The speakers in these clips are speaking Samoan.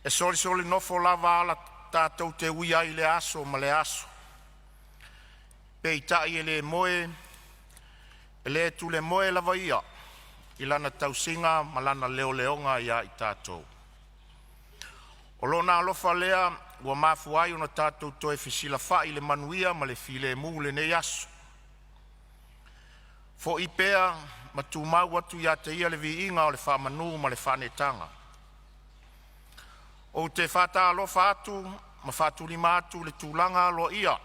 E solisoli nofo lava ala tatou te ui ai i lea aso ma lea aso, peitai e le tulemoe lava Ia i Lana tausiga ma Lana leoleoga ia i tatou. O Lona alofa lea ua mafua ai ona tatou toe fesilafai i le manuia ma le filemu i lenei aso. Foi pea ma tumau atu ia te Ia le viiga o le faamanu ma le faaneetaga. Ou te faatalofa atu ma faatulima atu i le tulaga aloaia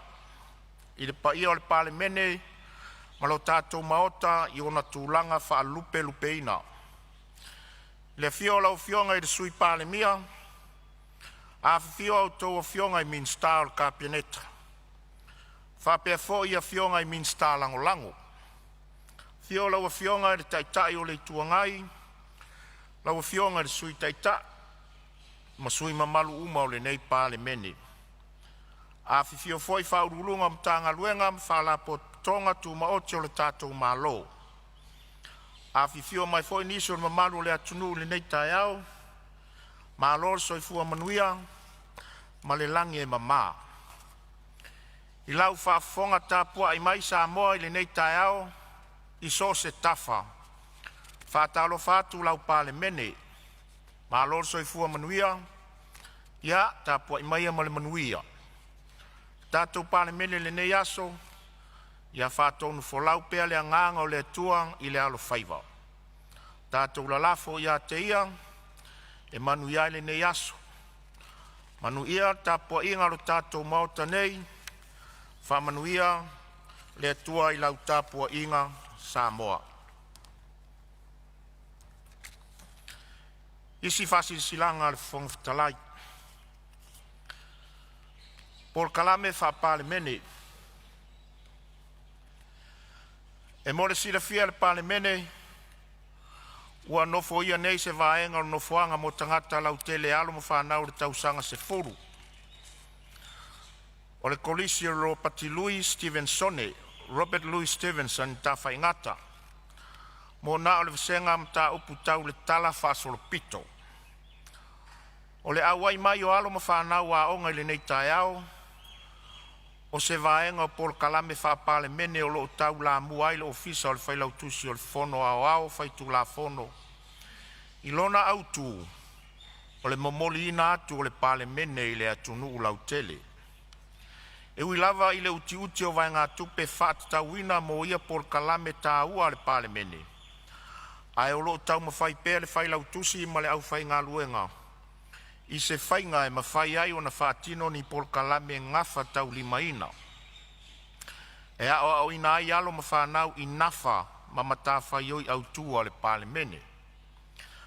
i le paia o le Palemene ma lo tatou Maota i ona tulaga faalupelupeina. I le afio o lau Afioga i le Sui Palemia, afifio a outou Afioga i Minisita o le Kapeneta faapea foi afioga i Minisita Lagolago. Afio lau Afioga i le Taitai o le Itu Agai, lau Afioga i le Sui Taitai ma sui usufono mamalu uma o lenei Palemene. Afifio foi Ofisa Sili o Pulega o Matagaluega ma Faalapotopotoga Tumaoti a le tatou Malo. Afifio mai foi nisi o le mamalu o le atunuu i lenei taeao. Malo le soifua manuia ma le lagi e mama. I lau faafofoga tapuai mai Samoa i lenei taeao i so o se tafa, e faatalofa atu lau Palemene, malo le soifua manuia. Ia tapuai maia ma le manuia. Le tatou Palemene i lenei aso, ia faatonufolau pea le agaga o le Atua i le alofaiva. Tatou lalafo ia te Ia e manuia ai lenei aso. Manuia le tapuaiga a lo tatou Maota nei, faamanuia le Atua i lau tapuaiga Samoa. FOFOGA FETALAI; Polokalame Faa-Palemene. E mo le silafia e le Palemene, ua nofoia nei se vaega o le Nofoaga mo Tagata Lautele e alo ma fanau i le tausaga 10 o le Kolisi o Ropati Lui Stevenson (Robert Louis Stevenson) i Tafaigata mo na o le vasega mataupu tau le talafaasolopito. O le auai mai o alo ma fanau aoga i lenei taeao, o se vaega o polokalame faa-Palemene o loo taulamua ai le Ofisa o le Failautusi o le Fono Aoao Faitulafono i lona autu, o le momoliina atu o le Palemene i le atunuu lautele. E ui lava i le utiuti o le vaegatupe faatatauina mo ia polokalame taua a le Palemene, ae o loo taumafai pea le Failautusi ma le aufaigaluega i se faiga e mafai ai ona faatino ni polokalame gafataulimaina e aoaoina ai alo ma fanau i nafa ma matafaioi autu a le Palemene,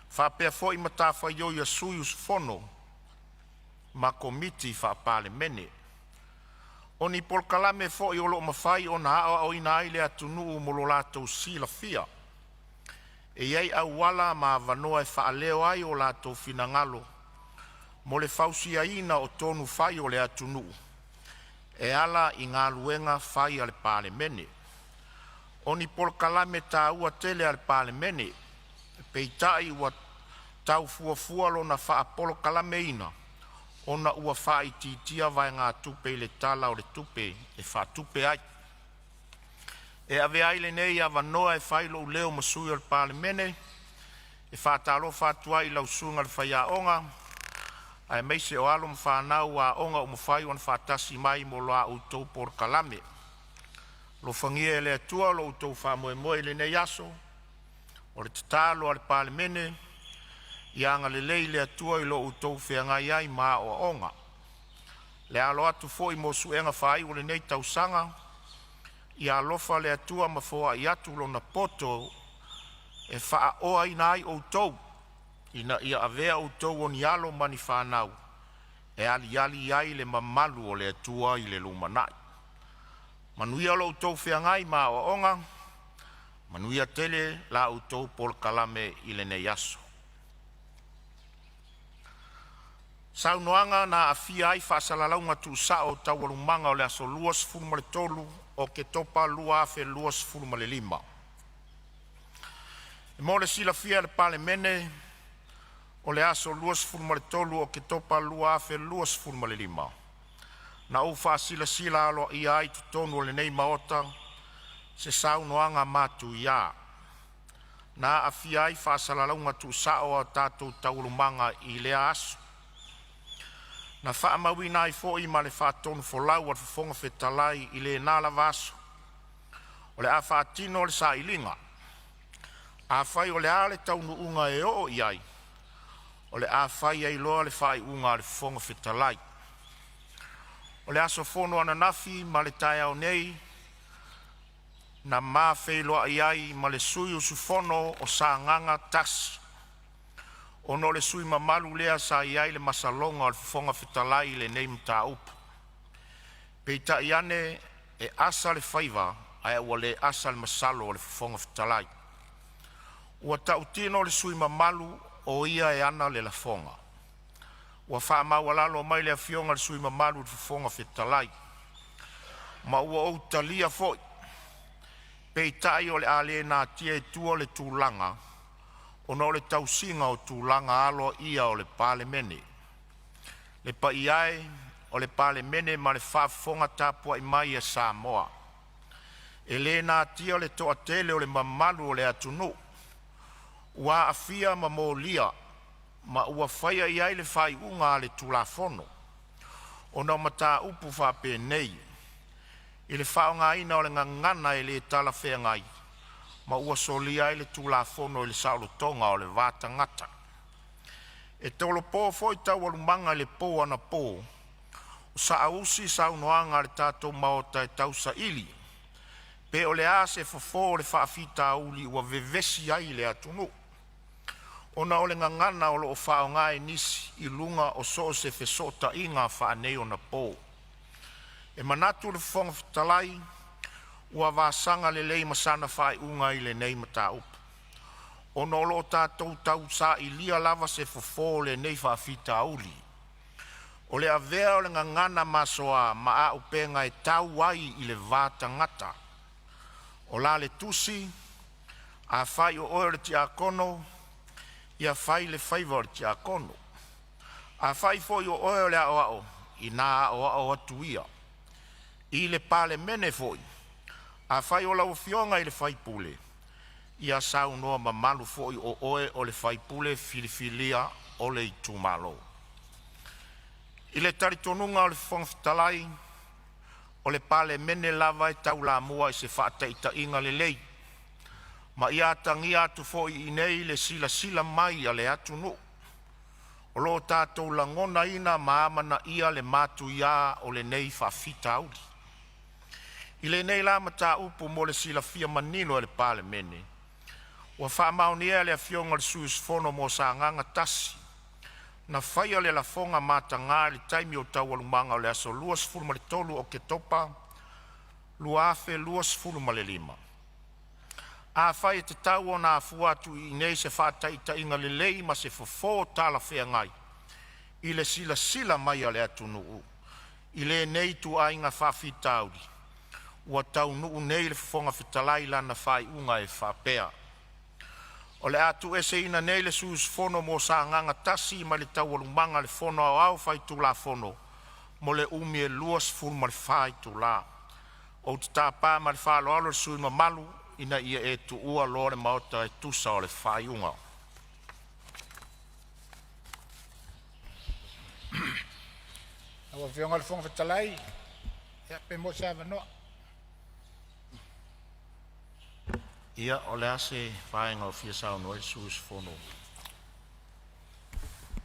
faapea foi matafaioi a sui usufono ma Komiti Faa-Palemene. O ni polokalame foi o loo mafai ona aoaoina ai le atunuu mo lo latou silafia e iai auala ma avanoa e faaleo ai o latou finagalo mo le fausiaina o tonu fai a le atunuu e ala i galuega fai a le Palemene. O ni polokalame taua tele a le Palemene, peitai ua tau fuafua lona faapolokalameina ona ua faaitiitia vaegatupe i le Tala o le Tupe e faatupe ai. E avea ai lenei avanoa e fai ai lou leo ma sui o le Palemene e faatalofa atu ai i lau Susuga i le Faiaoga aemaise o alo ma fanau aoga ua mafai ona faatasi mai mo la outou polokalamme. Alofagia e le Atua lo outou faamoemoe i lenei aso. O le tatalo a le Palemene, ia agalelei le Atua i lo outou feagai ai ma aoaoga. Le alo atu foi mo suega faaiu o lenei tausaga, ia alofa le Atua ma foai atu Lona poto e faaoaina ai outou ina ia avea outou o ni alo ma ni fanau e aliali ai le mamalu o le Atua i le lumanai. Manuia lo outou feagai ma aoaoga, manuia tele la outou polokalame i lenei aso. Saunoaga na aafia ai Faasalalauga Tuusao o Taualumaga o le aso 23 Oketopa 2025. Mo le silafia e le Palemene, O le aso 23 o Oketopa 2025, na ou faasilasila aloaia ai i totonu o lenei Maota se saunoaga matuia, na aafia ai faasalalauga tuusao o a tatou taualumaga i lea aso. Na faamauina ai foi ma le faatonufolau a le Fofoga Fetalai i lena lava aso, o le a faatino le sailiga. Afai o le a le taunuuga e oo i ai, o le a fai ai loa le faaiuga a le Fofoga Fetalai. O le aso fono ananafi ma le taeao nei, na ma feiloai ai ma le sui usufono o Sagaga 1, ona o le sui usufono mamalu lea sa i ai le masaloga o le Fofoga Fetalai i lenei mataupu. Peitai ane, e asa le faiva ae ua le asa le masalo o le Fofoga Fetalai. Ua tautino le sui usufono mamalu o ia e ana le lafoga. Ua faamaualalo mai le afioga i le sui usufono mamalu i le Fofoga Fetalai, ma ua ou talia foi. Peitai, o le a le natia i tua le tulaga ona o le tausiga o tulaga aloaia o le Palemene. Le paia e o le Palemene ma le faafofoga tapuai mai a Samoa, e le natia le toatele o le mamalu o le atunuu ua aafia ma molia ma ua faia i ai le faaiuga a le Tulafono, ona o mataupu faapenei i le faaaogaina o le gagana e le talafeagai ma ua solia ai le Tulafono i le saolotoga o le va tagata. E tolopo foi taualumaga i le po anapo o saausi saunoaga a le tatou Maota e tausaili pe o le a se fofo o le faafitauli ua vevesi ai le atunuu, ona o le gagana o lo o faaaoga e nisi i luga o so o se fesootaiga faaneionapo. E manatu le Fofoga Fetalai ua vasaga lelei ma sana faaiuga i lenei mataupu, ona o lo o tatou tausailia lava se fofo o lenei faafitauli, o le avea o le gagana masoa ma auupega e tau ai le va tagata. O la le tusi, “Afai o oe o le tiakono, ia fai le faiva o le tiakono. Afai foi o oe o le aoao, ina aoao atu ia.” I le Palemene foi, “Afai o lau afioga i le sui usufono, ia saunoa mamalu foi o oe o le sui usufono filifilia o le itumalo.” I le talitonuga o le Fofoga Fetalai, o le Palemene lava e taulamua i se faataitaiga lelei, ma ia atagia atu foi i inei le silasila mai a le atunuu, o lo o tatou lagonaina ma amanaia le matuia o lenei faafitauli. I lenei la mataupu mo le silafia manino e le Palemene, ua faamaonia e le Afioga i le sui usufono mo Sagaga 1 na faia le lafoga mataga i le taimi o taualumaga o le aso 23 Oketopa 2025. Afai e tatau ona afua atu i inei se faataitaiga lelei ma se fofo talafeagai i le silasila mai a le atunuu i lenei ituaiga faafitauli, ua taunuu nei le Fofoga Fetalai i lana faaiuga e faapea: O le a tuueseina nei le sui usufono mo Sagaga 1 mai Taualumaga a le Fono Aoao Faitulafono mo le umi e 24 itula. Ou te tapa ma le faaaloalo le sui usufono mamalu ina ia e tuua loa le Maota e tusa o le faaiuga. Lau Afioga i le Fofoga Fetalai, pe maua se avanoa. Ia, o le a se vaega o fia saunoa ai le sui usufono?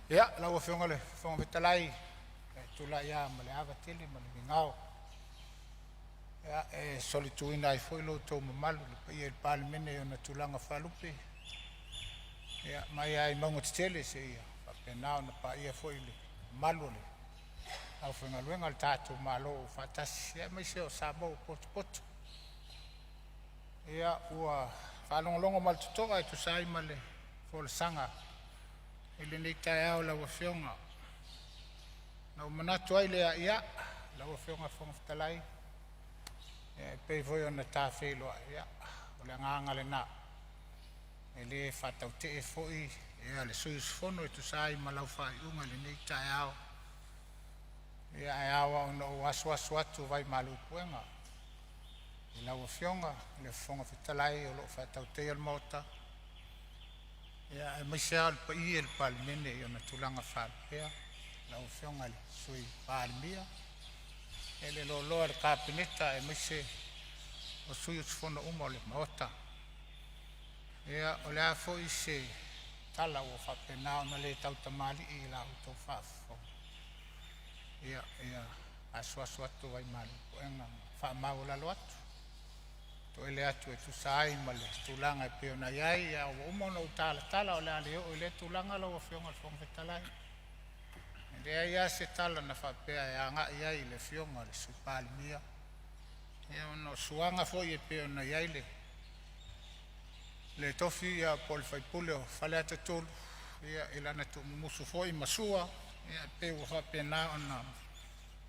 Ia, lau Afioga i le Fofoga Fetalai, ou te tulai lava ma le ava tele ma le migao e solituina ai foi lo outou mamalu le paia i le Palemene i ona tulaga faalupe, mai lava i mauga tetele seia faapena ona paia foi le mamalu o le aufaigaluega a le tatou Malo ua faatasi, aemaise o Samoa ua potopoto. Ia, ua faalogologo ma le totoa e tusa ai ma le folasaga i lenei taeao i lau Afioga, ona ou manatu ai lea, ia, lau Afioga i le Fofoga Fetalai, e pei foi ona ta feiloai, ia o le agaga lena, e le faatautee foi le sui usufono e tusa ai ma lau faaiuga i lenei taeao. Ia ae ao lava ona ou asuasu atu vaimalu i puega i lau Afioga i le Fofoga Fetalai o lo o faatautaia le Maota, ia aemaise lava o le paia o le Palemene i ona tulaga faalupea, lau Afioga i le Sui Palemia, le loaloa o le Kapeneta aemaise o sui usufono uma o le Maota. Ia, o le a foi se tala ua faapena ona le tautamalii i la outou faafofoga, ia ia asuasu atu vaimalu i puega ma faamaualalo atu, toele atu e tusa ai ma le tulaga e pei ona i ai. Ae ua uma ona ou talatala, o le a le oo i lea tulaga lau Afioga i le Fofoga Fetalai. E leai lava se tala na faapea e agai i ai i le Afioga i le Sui Palemia, ia ona o suaga foi e pei ona i ai le tofi po o le sui usufono o Faleata 3 i lana tuumumusu foi ma Sua, ia e pei ua faapena ona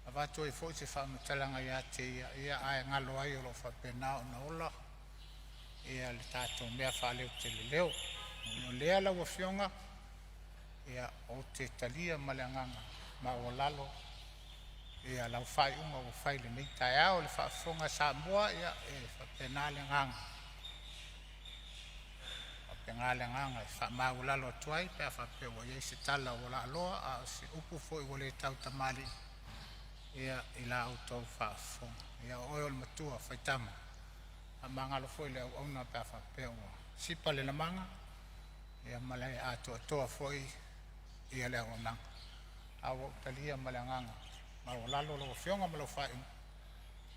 avatu ai foi se faamatalaga ia te ia, ia ae galo ai o lo o faapena ona ola le tatou mea faaleo tele leo. O lea lau Afioga, ou te talia ma le agaga maualalo lau faaiuga ua fai i lenei taeao. Le faafofoga a Samoa, ia e faapena le agaga, e faapena le agaga e faamaualalo atu ai pe a faapea ua i ai se tala ua laaloa a o se upu foi ua le tautamalii i la outou faafofoga. Ia o oe o le matua faitama, faamagalo foi le auauna pe a faapea ua sipa le lamaga ma le atoatoa foi le auaunaga. Ae ua ou talia ma le agaga maualalo lau Afioga ma lau faaiuga.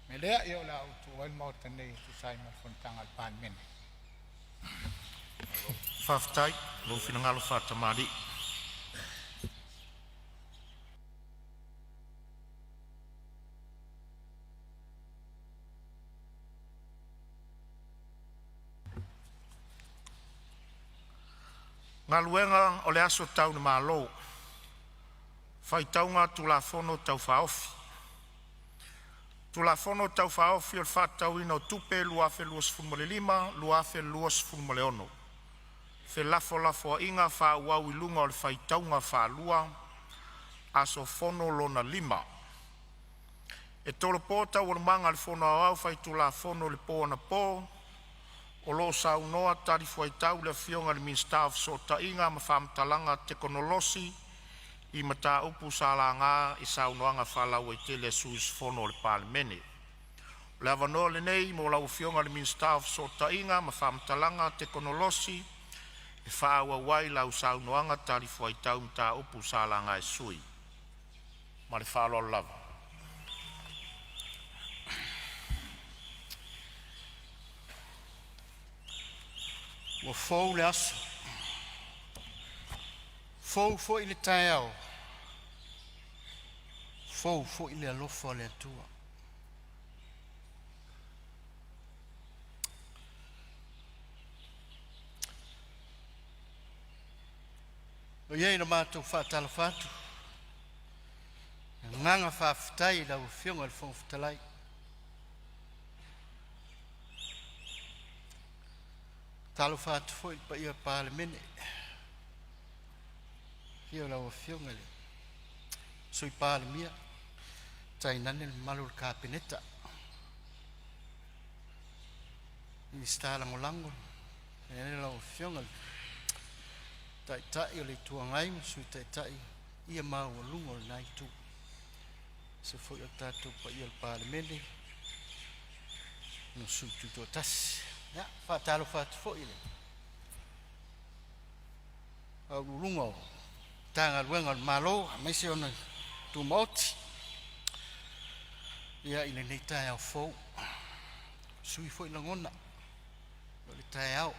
O le mea lea, ia o le a ou tuua ai le Maota nei e tusa ai ma le fonotaga a le Palemene. Faafetai i lou finagalo faatamalii. Galuega Tau le Malo Faitauga Tulafono Tau Faaofi. Tulafono Tau Faaofi o le Faatatauina o Tupe 2025/2026, felafolafoaiga faaauau i luga o le faitauga faalua – Aso Fono lona lima. E tolopo Taualumaga a le Fono Aoao Faitulafono i le po anapo o lo o saunoa talifuaitau le Afioga i le Minisita o Fesootaiga ma Faamatalaga Tekonolosi i mataupu sa laga i saunoaga faalauaitele a sui usufono o le Palemene. O le avanoa lenei mo lau Afioga i le Minisita o Fesootaiga ma Faamatalaga Tekonolosi e faaauau ai lau saunoaga talifuaitau i mataupu sa laga e sui usufono. Ma le faaaloalo lava. Ua fou le aso, fou foi le taeao, fou foi le alofa o le Atua. E ui ina matou faatalofa atu, o le agaga faafetai i lau Afioga i le Fofoga Fetalai, e faatalofa atu foi i le paia o le Palemene, i le afio o lau Afioga i le Sui Palemia tainane le mamalu o le Kapeneta, Minisita Lagolago, lau Afioga i le Taitai o le Itu Agai ma le Sui Taitai, le paia maualuga o lena itu, aemaise foi o tatou paia o le Palemene o sui usufono tutoatasi. Ia, e faatalofa atu foi i Ofisa Sili o Pulega o Matagaluega a le Malo aemaise ona Tumaoti ia i lenei taeao fou, ua sui foi lagona o le taeao.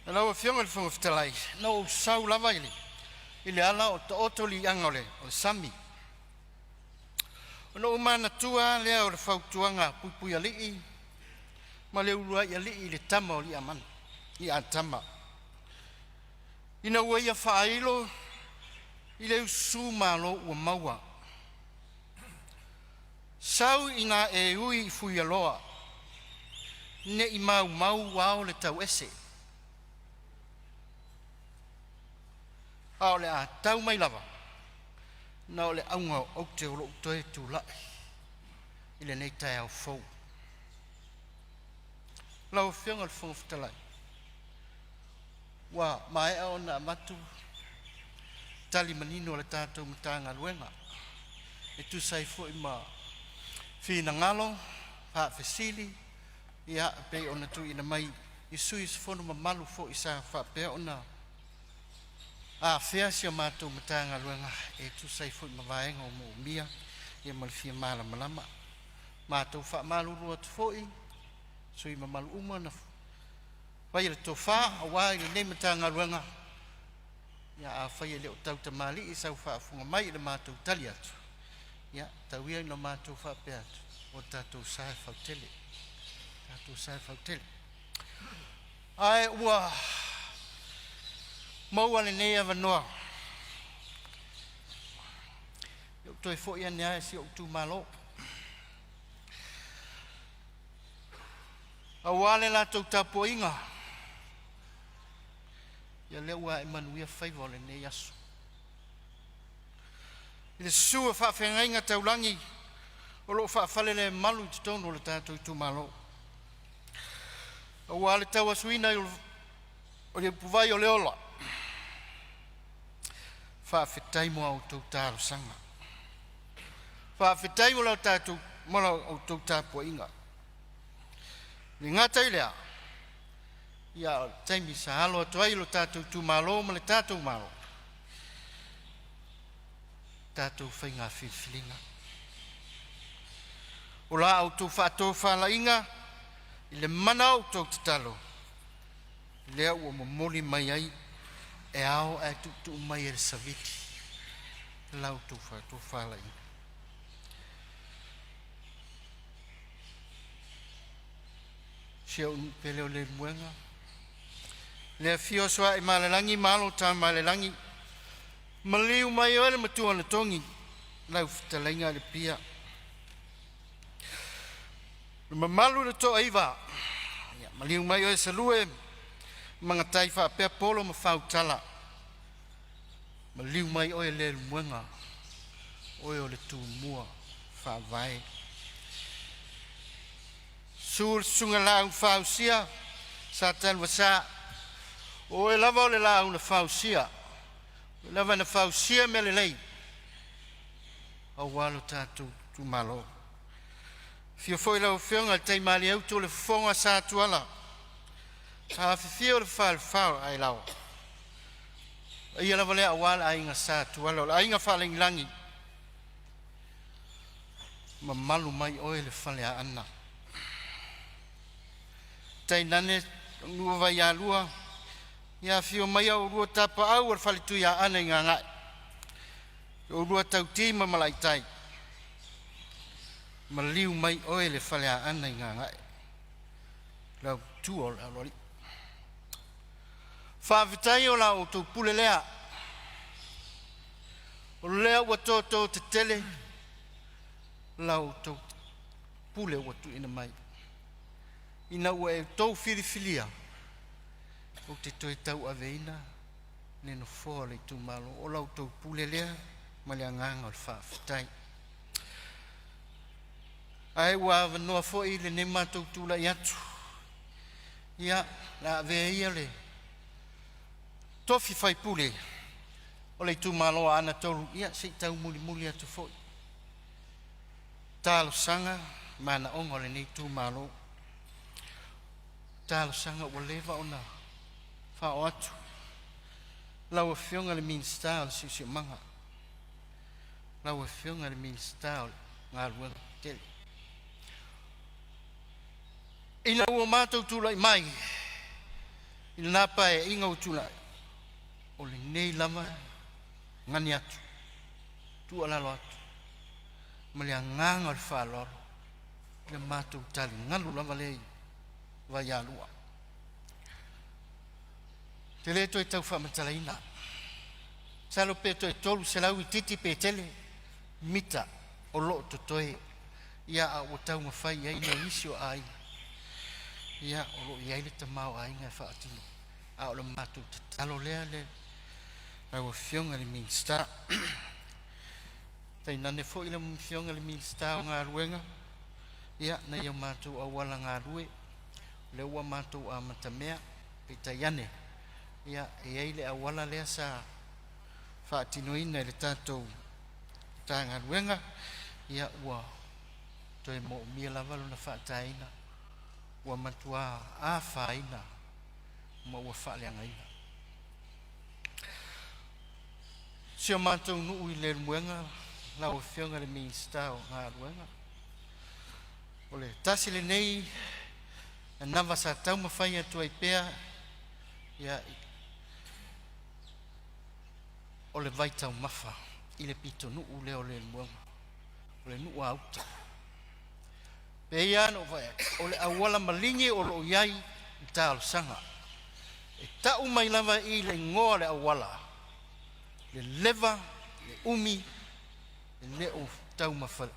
Lau Afioga i le Fofoga Fetalai, na ou sau lava i le ala o taoto liaga o le sami, ona ou manatua lava lea o le fautuaga a Puipuialii ma Leuluaialii i le tama a Li'atama ina ua ia faailo i le ususu malo ua maua, sau ina e ui i Fuialoa, ne i maumau ao le tauese. A o le a tau mai lava, na o le auga o aute o lou toe tulai i lenei taeao fou. Lau Afioga i le Fofoga Fetalai, ua maea ona avatu tali manino a le tatou Matagaluega e tusa ai foi ma finagalo faafesili e pei ona tuuina mai e sui usufono mamalu foi sa faapea ona afea si a matou Matagaluega e tusa ai foi ma vaega o moomia ma le fia malamalama. Matou te faamalulu atu foi i sui usufono mamalu uma na faia le tofa aua lenei Matagaluega, afai e le o tautamalii i sau faafofoga mai i le matou tali atu, ia tau ia ina matou faapea atu, o le tatou sa e fautele, lo tatou sa e fautele. Ae ua maua lenei avanoa, se i ou toe foi ane lava i si ou itumalo aua le latou tapuaiga, ia lea ua ae manuia faiva o lenei aso. I le susu o faafeagaiga taulagi o lo o faafalelemalu i totonu o le tatou itumalo, aua le tauasuina o le ipuvai o le ola, faafetai mo a outou talosaga, faafetai mo la outou tapuaiga. E le gata i lea, a o le taimi sa alo atu ai lo tatou itumalo ma le tatou Malo i tatou faiga filifiliga. O la outou faatofalaiga i le mana o a outou tatalo, lea ua momoli mai ai e ao ae tuutuu mai e le savili la outou faatofalaiga. Si ou nuu pele o Leulumoega, le afio o Sooaemalelagi ma alo o Tamaalelagi, maliu mai oe le Matuanatogi lau fetalaiga Alepia. Le mamalu i le Toaiva, maliu mai oe Salue ma Magatai faapea Polo ma Fautala, maliu mai oe Leulumoega, oe o le Tumua faavae. Susu le susuga i le Laau na Fausia Saleaaumua, o oe lava o le Laau na Fausia, o oe lava na fausia mea lelei aua lo tatou itumalo. Afio foi lau Afioga i le Taimalieutu o le Fofoga Satuala, afifio le falefa o Ailaoa, o paia lava lea aua le aiga Sa Tuala, o le aiga faalagilagi, mamalu mai oe le Faleaana, tainane oulua Vaialua, afio mai a oulua Tapaau o le fale Tuiaana i Gagae, oulua Tauti ma Malaitai, maliu mai oe le Faleaana i Gagae, le autua o le Aloalii. Faafetai o la outou pule lea, o lea ua toto tetele la outou pule ua tuuina mai, ina ua outou filifilia ou te toe tauaveina le nofoa o le itumalo. O la outou pule lea ma le agaga o le faafetai. Ae ua avanoa foi lenei matou tulai atu, ia, o le a avea ia le tofi faipule o le itumalo o Aana 3 se i taumulimuli atu foi talosaga ma manaoga o lenei itumalo. Talosaga ua leva ona faaoo atu lau Afioga i le Minisita o le Siosiomaga, lau Afioga i le Minisita o Galuega Tetele. Ina ua matou tulai mai i lena Paeaiga ua tuanai, o lenei lava e gani atu, tuualalo atu ma le agaga o le faaaloalo i le matou taligalu lava lea i Vaialua. Ou te le toe tau faamatalaina, masalo pe toe 300 itiiti pe tele mita o lo o totoe, ia a ua taumafai i ai nisi o aiga, ia o lo o i ai le tamaoaiga e faatino. A o le matou tatalo lea le lau Afioga i le Minisita. Tainane foi le Afioga i le Minisita o Galuega, ia nai o matou auala galue lea ua matou amatamea, peitai ane ia e i ai le auala lea sa faatinoina e le tatou Matagaluega ia ua toe moomia lava lona faataina ua matua afaina ma ua faaleagaina. Si o matou nuu i Leulumoega lau Afioga i le Minisita o Galuega, o le tasi lenei anava sa taumafai atu ai pea ia o le vaitaumafa i le pitonuu lea o Leulumoega, o le nuu a uta. E pei lava ona ou fai atu, o le auala maligi o lo o i ai le talosaga. E tau mai lava i i le igoa o le auala, leleva le umi e le o taumafa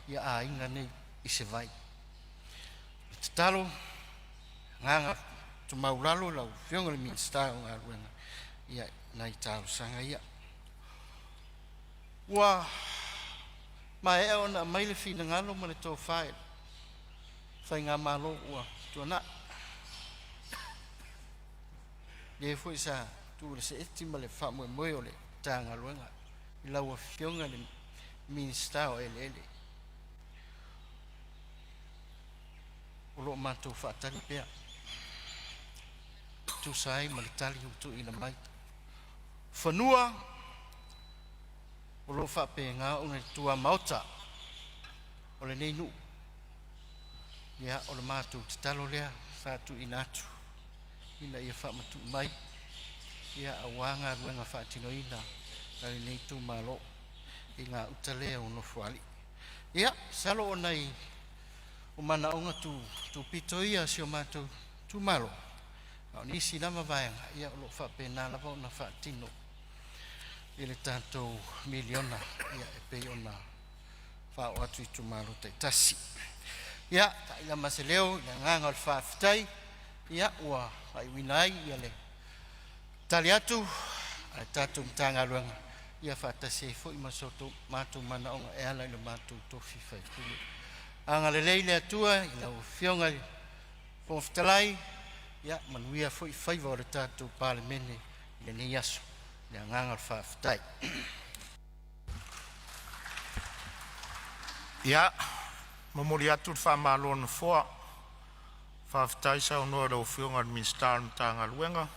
ia aiga nei i se vai. O le tatalo, o le agaga maualalo i lau Afioga i le Minisita o Galuega, ia nai talosaga ia. Ua maea ona aumai le finagalo ma le tofa i le faigamalo ua tuanai, lea foi sa tuu le seeti ma le faamoemoe o le Matagaluega i lau Afioga i le Minisita o Eleele. O lo o matou faatali pea e tusa ai ma le tali ua tuuina mai. Fanua o lo o faapena ona i tuamaota o lenei nuu. Ia, o le matou tatalo lea sa tuuina atu ina ia faamatuu mai ia aua galuega faatinoina a lenei itumalo i gauta lea o Nofoalii. Ia, masalo o nai o manaoga tupito ia o si o matou itumalo, a o nisi lava vaega ia o lo o faapena lava ona faatino i le tatou miliona ia e pei ona faaoo atu i itumalo taitasi. Ia, taila ma se leo i le agaga o le faafetai ia ua faaiuina ai ia le tali atu a le tatou Matagaluega ia faatasi ai foi ma so matou manaoga e ala i lo matou tofi faipule. Agalelei le Atua i lau Afioga i le Fofoga Fetalai, ia manuia foi faiva o le tatou Palemene i lenei aso. Le agaga o le faafetai. Ia, momoli atu le faamalo a le Nofoa, faafetai saunoa i lau Afioga i le Minisita o le Matagaluega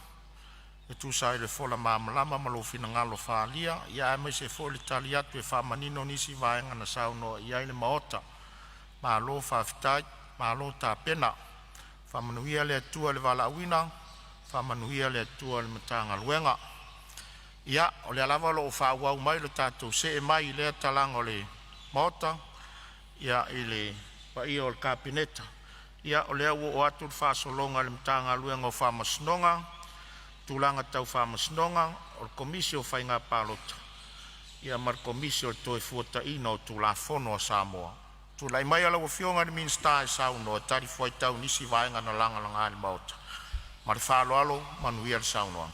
e tusa ai o le fola malamalama ma lou finagalo faaalia, ia aemaise foi le tali atu e faamanino nisi vaega na saunoa i ai le Maota. Malo faafetai, malo tapena. Faamanuia le Atua i le valaauina, faamanuia le Atua i le Matagaluega. Ia, o lea lava o lo o faaauau mai lo tatou see mai i lea talaga o le Maota ia i le paia o le Kapeneta. Ia o lea ua oo atu le faasologa i le Matagaluega o Faamasinoga, Tulaga Tau Faamasinoga, o le Komisi o Faiga Palota ia ma le Komisi o le Toefuataiga o Tulafono a Samoa. Tulai maia lau Afioga i le Minisita e saunoa e talifuaitau i nisi vaega na lagalaga i le Maota. Ma le faaaloalo, manuia le saunoaga.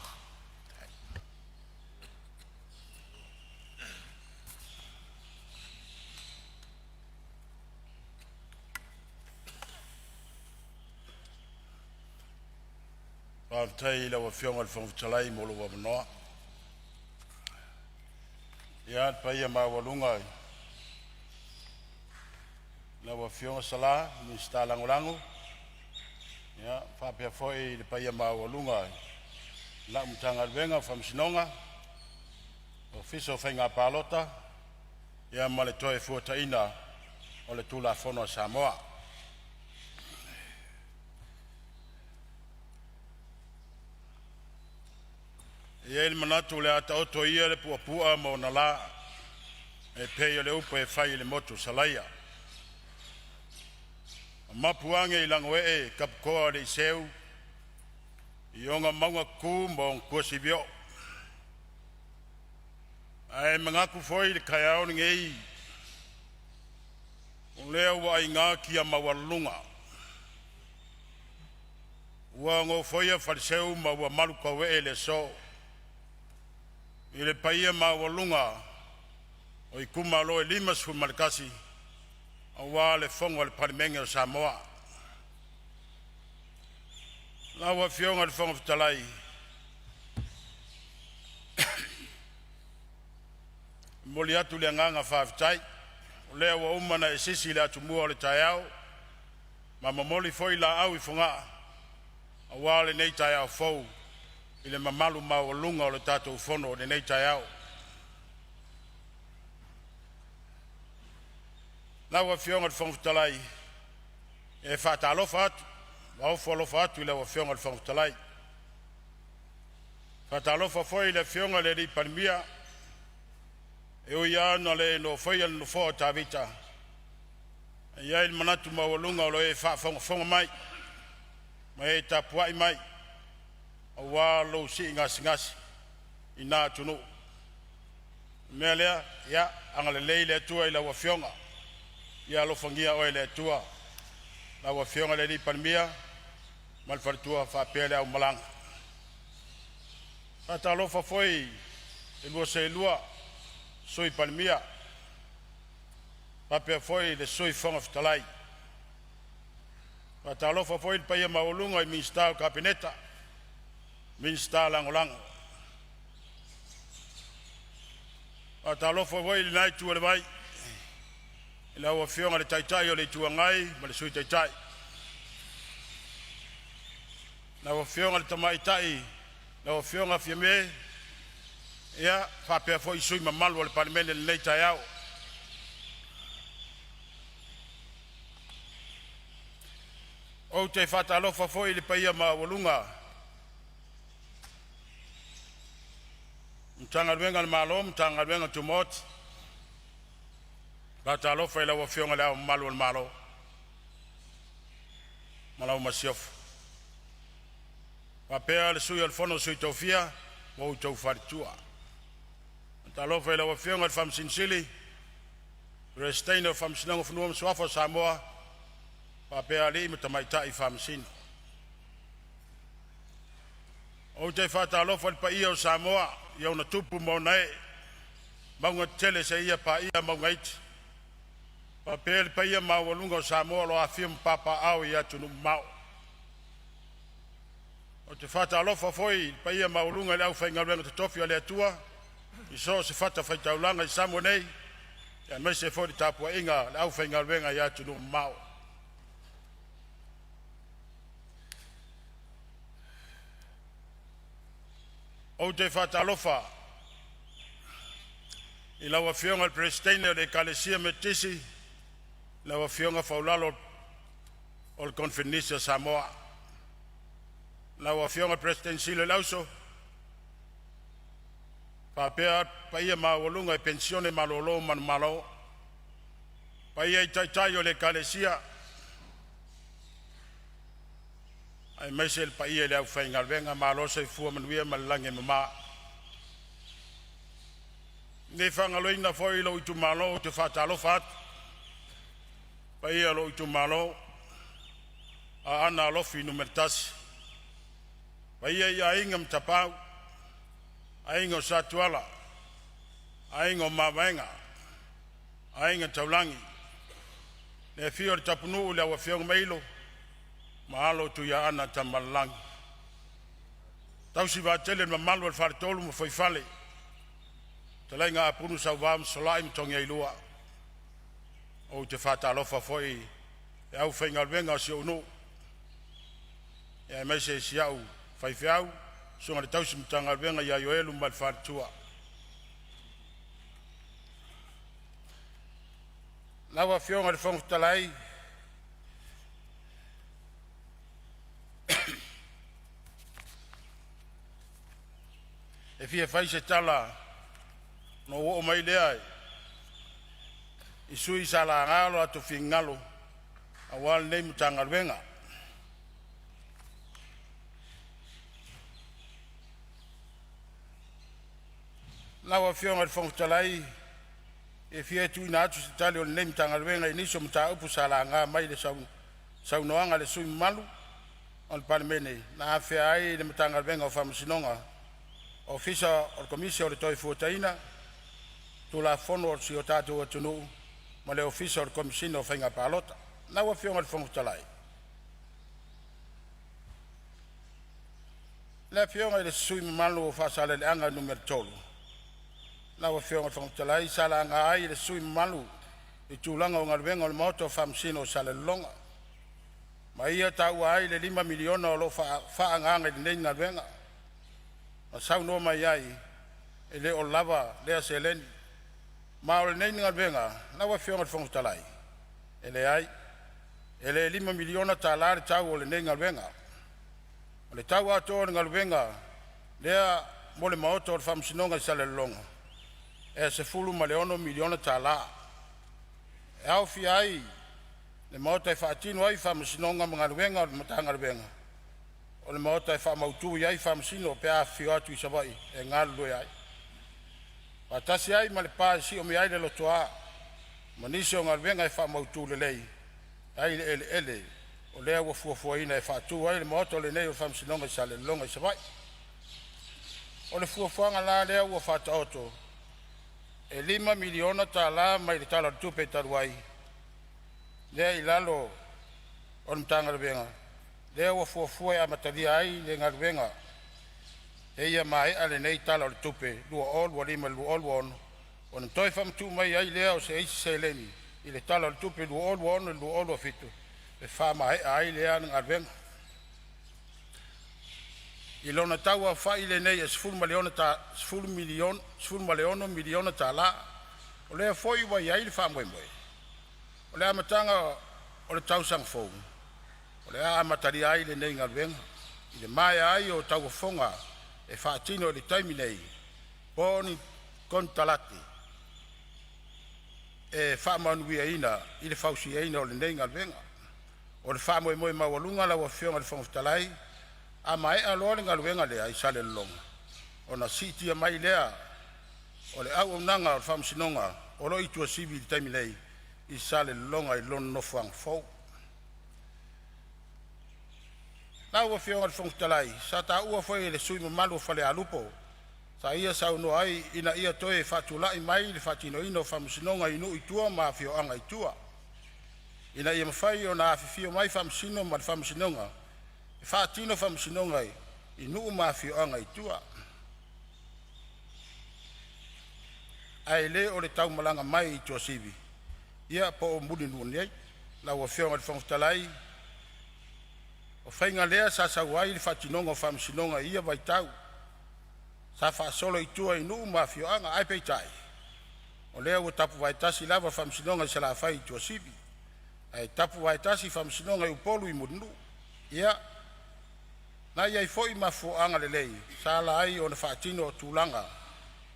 Faafetai i lau Afioga i le Fofoga Fetalai mo lou avanoa. Ia, le paia maualuga i lau Afioga Sala le Minisita Lagolago, ia faapea foi le paia maualuga i lau Matagaluega o Faamasinoga, Ofisa o Faiga Palota ia ma le Toefuataiga o le Tulafono a Samoa. E i ai le manatu o le a taoto ia le puapua ma ona la e pei o le upu e fai i le motu o Salaia. E mapu age i lagoee taputoa o le iseu i ona mauga tutu ma ona tuasivi oo. Ae manatu foi i le taeao lenei, o lea ua aina kia maualuluga, ua nofoia faleseu ma ua malutauee le aso. I le paia maualuga o itumalo e 51 aua le Fono a le Palemene o Samoa. Lau Afioga i le Fofoga Fetalai, e momoli atu le agaga faafetai o lea ua uma ona e sisi le atumua o le taeao ma momoli foi laau i Fogaa aua lenei taeao fou i le mamalu maualuga o le tatou Fono i lenei taeao. Lau Afioga i le Fofoga Fetalai, e faatalofa atu ma ofo alofa atu i lau Afioga i le Fofoga Fetalai. E faatalofa foi i le Afioga i le Palemia, e ui lava ina le nofoia le nofoa o Tavita, ae i ai le manatu maualuga o lo o e faafogafoga mai ma e tapuai mai aua lou sii gasegase i na atunuu. O le mea lea, ia agalelei le Atua i lau Afioga, ia alofagia oe e le Atua, lau Afioga i le Palemia ma le faletua faapea le aumalaga. E faatalofa foi i le lua seelua Sui Palemia faapea foi le Sui Fofoga Fetalai. E faatalofa foi i le paia maualuga i Minisita o le Kapeneta, Minisita Lagolago. E faatalofa foi i lena itu o le vai i lau Afioga i le Taitai o le Itu Agai ma le Sui Taitai, lau Afioga i le Tamaitai lau Afioga Fiame faapea foi sui usufono mamalu o le Palemene i lenei taeao. Ou te faatalofa foi i le paia maualuga o Matagaluega a le Malo ma Matagaluega Tumaoti. E faatalofa i lau Afioga i Le Ao Mamalu o le Malo ma lau Masiofo, faapea le Sui o le Fono a Sui Tofia ma lou faletua. Faatalofa i lau Afioga i le Faamasino Sili, Peresetene o le Faamasinoga o Fanua ma Suafa o Samoa faapea alii ma tamaitai Faamasino. Ou te faatalofa i le paia o Samoa i ona tupu ma ona ee, mauga tetele seia paia mauga iti, faapea le paia maualuga o Samoa o lo o afifio ma papaaao i atunuu mamao. Ou te faatalofa foi i le paia maualuga i le aufaigaluega totofi a le Atua i so o se fatafaitaulaga i Samoa nei, aemaise foi le tapuaiga a le aufaigaluega i atunuu mamao. Ou te faatalofa i lau Afioga i le Peresetene o le Ekalesia Metotisi, lau Afioga Faulalo o le Koneferenisi a Samoa, lau Afioga i le Peresetene Sili o le Auso, faapea le paia maualuga i Penisione malolo manumalo, paia i taitai o le Ekalesia, aemaise le paia i le aufaigaluega. Malo le soifua manuia ma le lagi e mama. E le faagaloina foi lou itumalo ou te faatalofa atu, le paia o lou itumalo Aana Alofi Nu.1, paia i Aiga ma Tapaau, Aiga o Sa Tuala, Aiga o Mavaega, Aiga Taulagi, le afio o le Tapunuu, lau afioga Mailo ma alo o Tuiaana Tamaalelagi, tausi vaatele e le mamalu o le faletolu ma fuaifale, fetalaiga Apulu Sauvao ma Solai ma Togiailua. Ou te faatalofa foi i le aufaigaluega a si ou nuu, aemaise si au faifeau, susuga i le tausi Matagaluega ia Ioelu ma le faletua. Lau Afioga i le Fofoga Fetalai, e fia fai se tala ona ou oo mai lea i sui usufono sa laga o latou finagalo aua lenei Matagaluega. Lau Afioga i le Fofoga Fetalai, e fia tuuina atu se tali a lenei Matagaluega i nisi o mataupu sa laga mai i saunoaga a sui usufono mamalu o le Palemene na afea ai le Matagaluega o Faamasinoga. Ofisa o le Komisi o le Toefuataina, Tulafono o si o tatou Atunuu ma le Ofisa o le Komesina o Faiga Palota. Lau Afioga i le Fofoga Fetalai, le Afioga i le sui usufono mamalu mo Faasaleleaga 3, lau Afioga i le Fofoga Fetalai sa laga ai e le sui usufono mamalu le tulaga o galuega o le Maota o Faamasino o Salelologa, ma ia taua ai le $5 miliona o lo o faaagaaga i lenei galuega, ma saunoa mai ai, e le o lava lea seleni. Ma o lenei galuega lau Afioga i le Fofoga Fetalai, e leai, e le $5 miliona tala le tau o lenei galuega. O le tau atoa o le galuega lea mo le Maota o le Faamasinoga i Salelologa, e $16 miliona tala. E aofia ai le maota e faatino ai faamasinoga ma galuega a le Matagaluega, o le maota e faamautu ai faamasino pe a afifio atu i Savaii e galulue ai, faatasi ai ma le pa e siomia ai le lotoa ma nisi o galuega e faamautu lelei ai le eleele o lea ua fuafuaina e faatu ai le maota lenei o Faamasinoga i Salelologa i Savaii. O le fuafuaga la lea ua faataoto, e $5 miliona tala mai le Tala o le Tupe talu ai lea i lalo o le Matagaluega lea ua fuafua e amatalia ai le galuega seia maea lenei Tala o le Tupe 2025/2026, ona toe faamatuu mai ai lea o se isi seleni i le Tala o le Tupe 2026/2027 e faamaea ai lea galuega. I lona tau aofai lenei e $16 miliona tala. O lea foi ua i ai le faamoemoe, o le amataga o le tausaga fou o le a amatalia ai lenei galuega i le maea ai o tauofoga e faatino i le taimi nei po o ni konekarate e faamanuiaina i le fausiaina o lenei galuega. O le faamoemoe maualuga lau Afioga i le Fofoga Fetalai, a maea loa le galuega lea i Salelologa, ona siitia mai lea o le auaunaga a le Faamasinoga o lo o i Tuasivi i le taimi nei i Salelologa i lona nofoaga fou. Lau Afioga i le Fofoga Fetalai, sa taua foi e le sui usufono mamalu o Falealupo sa ia saunoa ai ina ia toe faatulai mai le faatinoina o faamasinoga i nuu i tua ma afioaga i tua, ina ia mafai ona afifio mai Faamasino ma le Faamasinoga e faatino faamasinoga i nuu ma afioaga i tua, ae le o le taumalaga mai i Tuasivi po o Mulinuu nei. Lau Afioga i le Fofoga Fetalai, o faiga lea sa sau ai le faatinoga o faamasinoga i ia vaitau, sa faasolo i tua i nuu ma afioaga. Ae peitai, o lea ua tapuvae tasi lava faamasinoga i Salafai i Tuasivi, ae tapuvae tasi faamasinoga i Upolu i Mulinuu. Ia, na i ai foi mafuaaga lelei sa ala ai ona faatino tulaga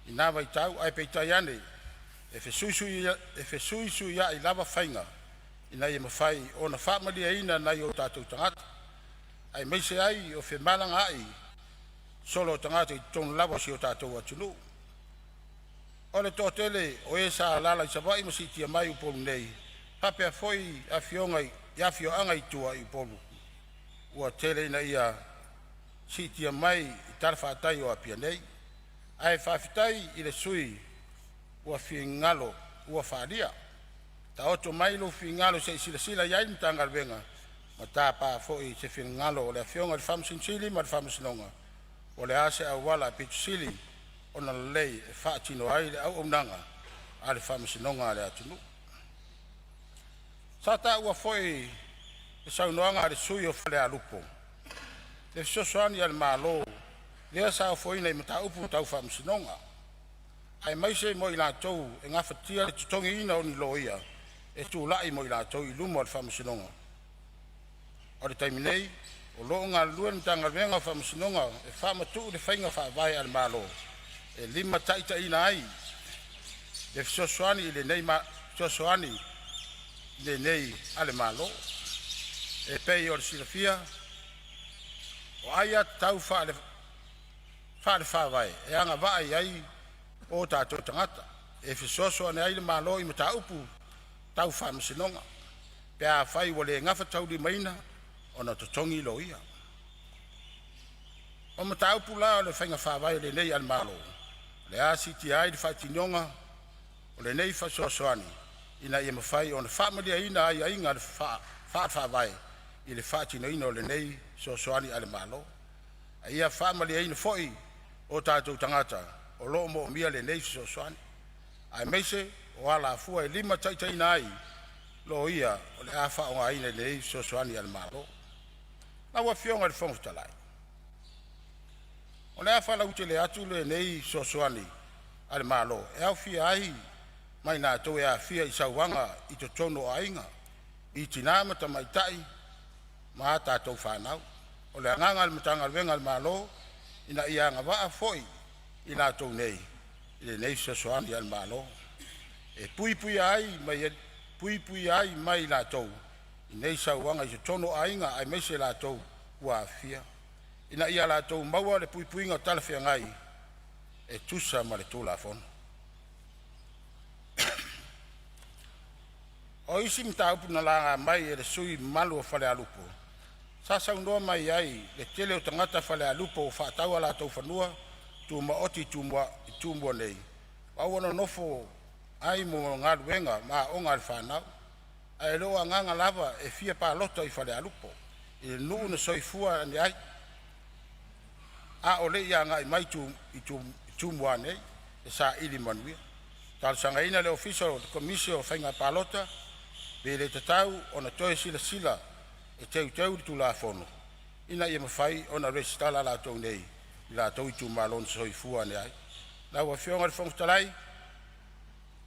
i na vaitau, ae peitai ane, e fesuisuiai lava faiga ina ia mafai ona faamalieina nai o tatou tagata, aemaise ai o femalagaai solo o tagata i totonu lava o si o tatou atunuu. O le toatele o e sa alaala i Savaii ma siitia mai i Upolu nei faapea foi afioaga i tua i Upolu ua tele ina siitia mai i talafatai o Apia nei. Ae faafetai i le sui usufono mo finagalo ua faaalia. Taoto mai lou finagalo se i silasila i ai le Matagaluega ma tapa foi se finagalo o le Afioga i le Faamasino Sili ma le Faamasinoga po o le a se auala aupito sili ona lelei e faatino ai le auaunaga a le Faamasinoga a le atunuu. Sa taua foi i le saunoaga a le sui usufono o Falealupo le fesoasoani a le Malo lea sa ofoina i mataupu tau faamasinoga, aemaise mo i latou e gafatia le totogiina o ni loia e tulai mo i latou i luma o le Faamasinoga. O le taimi nei, o lo o galulue le Matagaluega o Faamasinoga e faamatuu le faiga faavae a le Malo e limataitaiina ai le fesoasoani lenei a le Malo. E pei ona silafia, o aiatatau faale-Faavae e agavaa i ai o tatou tagata e fesoasoani ai le Malo i mataupu tau faamasinoga, pe afai ua le gafataulimaina ona totogi loia. O mataupu la o le faiga faavae lelei a le Malo, o le a siitia ai le faatinoga o lenei fesoasoani ina ia mafai ona faamalieina aiaiga faale-Faavae i le faatinoina o lenei fesoasoani a le Malo, a ia faamalieina foi o tatou tagata o lo o moomia lenei fesoasoani, aemaise o alafua e limataitaiina ai loia o le a faaaogaina i lenei fesoasoani a le Malo. Lau Afioga i le Fofoga Fetalai, o le a faalautele atu lenei fesoasoani a le Malo e aofia ai ma i latou e aafia i sauaga i totonu o aiga, i tina ma tamaitai ma a tatou fanau. O le agaga o le Matagaluega a le Malo ina ia agavaa foi i latou nei i lenei fesoasoani a le Malo e puipuia ai mai latou i nei sauaga i totonu o aiga aemaise i latou ua aafia, ina ia latou maua le puipuiga talafeagai e tusa ma le Tulafono. O isi mataupu na laga mai e sui usufono mamalu o Falealupo, sa saunoa mai ai le tele o tagata Falealupo ua faatau o latou fanua tumaoti i Tumua nei ma ua nonofo ai mo galuega ma aoga a le fanau, ae le o agaga lava e fia palota i Falealupo, i le nuu na soifua ane ai a o le i agai mai i Tumua nei e saili manuia. Na talosagaina le Ofisa o le Komisi o Faiga Palota pe le tatau ona toe silasila e teuteu le Tulafono ina ia mafai ona resitala latou nei i latou itumalo na soifua ane ai. Lau Afioga i le Fofoga Fetalai,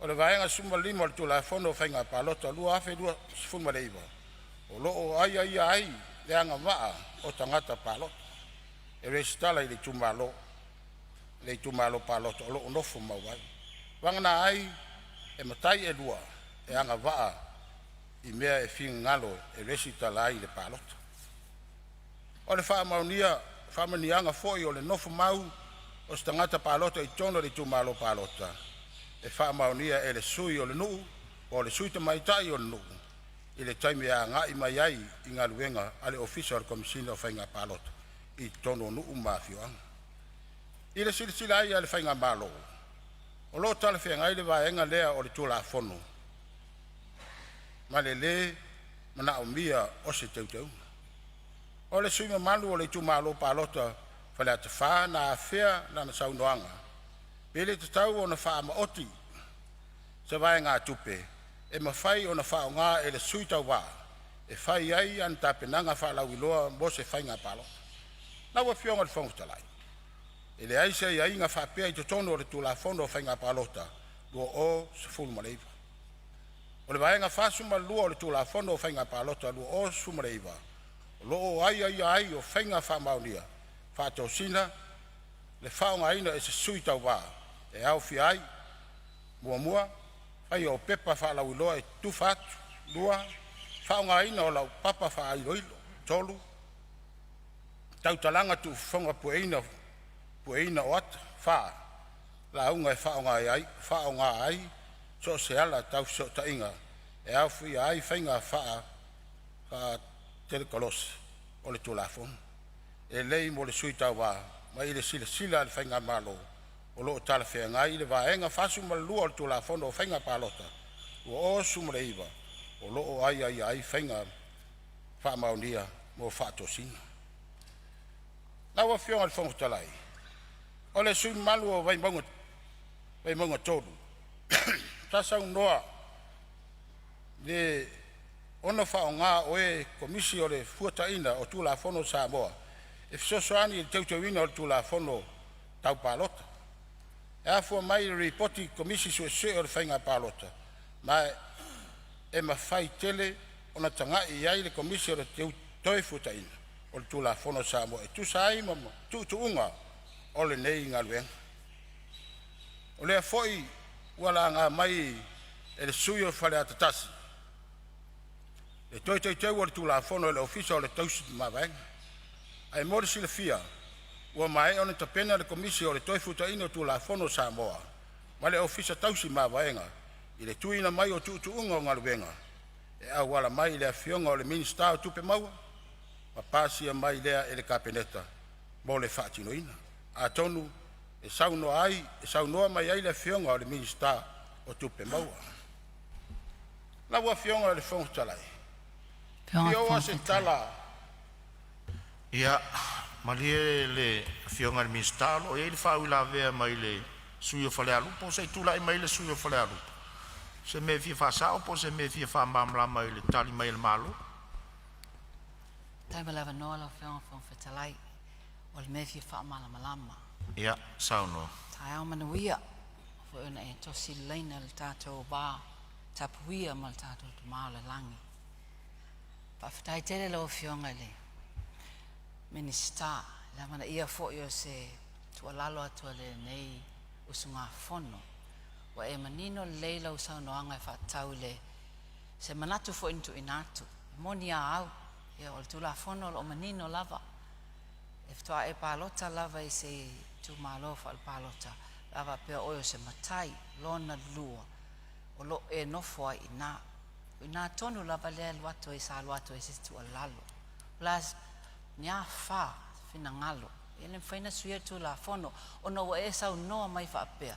o le Vaega 15 o le Tulafono o Faiga Palota 2019, o lo o aiaia ai le agavaa o tagata palota e resitala i le itumalo palota o lo o nofomau ai, vagana ai e matai e lua e agavaa i mea e finagalo e resitala ai i le palota. O le faamaoniaga foi o le nofo mau o se tagata palota i totonu o le itumalo palota, e faamaonia e le sui o le nuu po o le sui tamaitai o le nuu i le taimi e agai mai ai i galuega a le Ofisa o le Komesina o Faiga Palota i totonu o nuu ma afioaga. I le silasila a le Faigamalo, o lo o talafeagai le vaega lea o le Tulafono ma le le manaomia o se teuteuga. O le sui usufono mamalu o le itumalo palota o Faleata 4 na afea i lana saunoaga, pe le tatau ona faamaoti se vaegatupe e mafai ona faaaoga e le sui tauva e fai ai ana tapenaga faalauiloa mo se faiga palota. Lau Afioga i le Fofoga Fetalai, e leai se aiaiga faapea i totonu o le Tulafono o Faiga Palota 2019. O le Vaega 42 o le Tulafono o Faiga Palota 2019 o lo o aiaia ai o faiga faamaonia faatosina le faaaogaina e se sui tauva e aofia ai: 1. Faia o pepa faalauiloa e tufa atu. 2. Faaaogaina o laupapa faailoilo. 3. Tautalaga tuufofoga pueina o ata. 4. Lauga e faaaoga ai so o se ala tau fesootaiga e aofia ai faiga faatekonolosi. O le Tulafono e lelei mo le sui tauva, ma i le silasila a le Faigamalo, o lo o talafeagai le Vaega 42 o le Tulafono o Faiga Palota 2019, o lo o aiaia ai faiga faamaonia mo faatosina. Lau Afioga i le Fofoga Fetalai, o le sui usufono mamalu o Vaimauga 3, sa saunoa le ono faaaoga o e Komisi o le Toefuataiga o Tulafono a Samoa e fesoasoani i le teuteuina o le Tulafono Tau Palota. E afua mai i le Lipoti a Komisi Suesue o le Faiga Palota, ma e mafai tele ona tagai i ai le Komisi o le Toefuataiga o le Tulafono a Samoa e tusa ai ma tuutuuga o lenei galuega. O lea foi ua laga mai e le sui usufono o Faleata 1 le toe teuteu o le Tulafono e le Ofisa o le Tausi Mavaega. Ae mo le silafia ua maea ona tapena le Komisi o le Toefuataiga o Tulafono a Samoa ma le Ofisa Tausi Mavaega i le tuuina mai o tuutuuga o galuega e auala mai i le Afioga i le Minisita o Tupe Maua ma pasia mai lea e le Kapeneta. mo le faatinoina. Atonu e saunoa mai ai le Afioga i le Minisita o Tupe Maua. Lau Afioga i le Fofoga Fetalai, Afioga i le fia oo Fofoga lava se Fetalai. tala Ia malie le Afioga i le Minisita, o lo o i ai le faauilavea mai le sui usufono o Falealupo. Se i tulai mai le sui usufono o Falealupo i se mea e fia faasao po o se mea e fia faamalamalama i le tali mai a le Malo. Faafetai mo le avanoa lau Afioga i le Fofoga Fetalai. O le mea e fia faamalamalama. Ia saunoa. Taeao manuia, ua foi ona e tosi le laina i le tatou va tapuia ma le tatou Tama i le lagi. Faafetai tele lau Afioga i le Minisita, i le amanaia foi o se tuualalo atu a lenei usugafono. Ua e manino lelei lau saunoaga e faatatau i le se manatu foi na tuuina atu. E moni a au, ia o le Tulafono o lo o manino lava, e faatoa e palota lava i se itumalo faapalota pe a faapea o oe o se matai. Lona lua, o lo o e nofo ai i ina. O i ina tonu lava lea e alu atu ai sa alu atu ai se tuualalo. O le a ni a fa finagalo, e le mafai ona suia le Tulafono ona ua e saunoa mai faapea,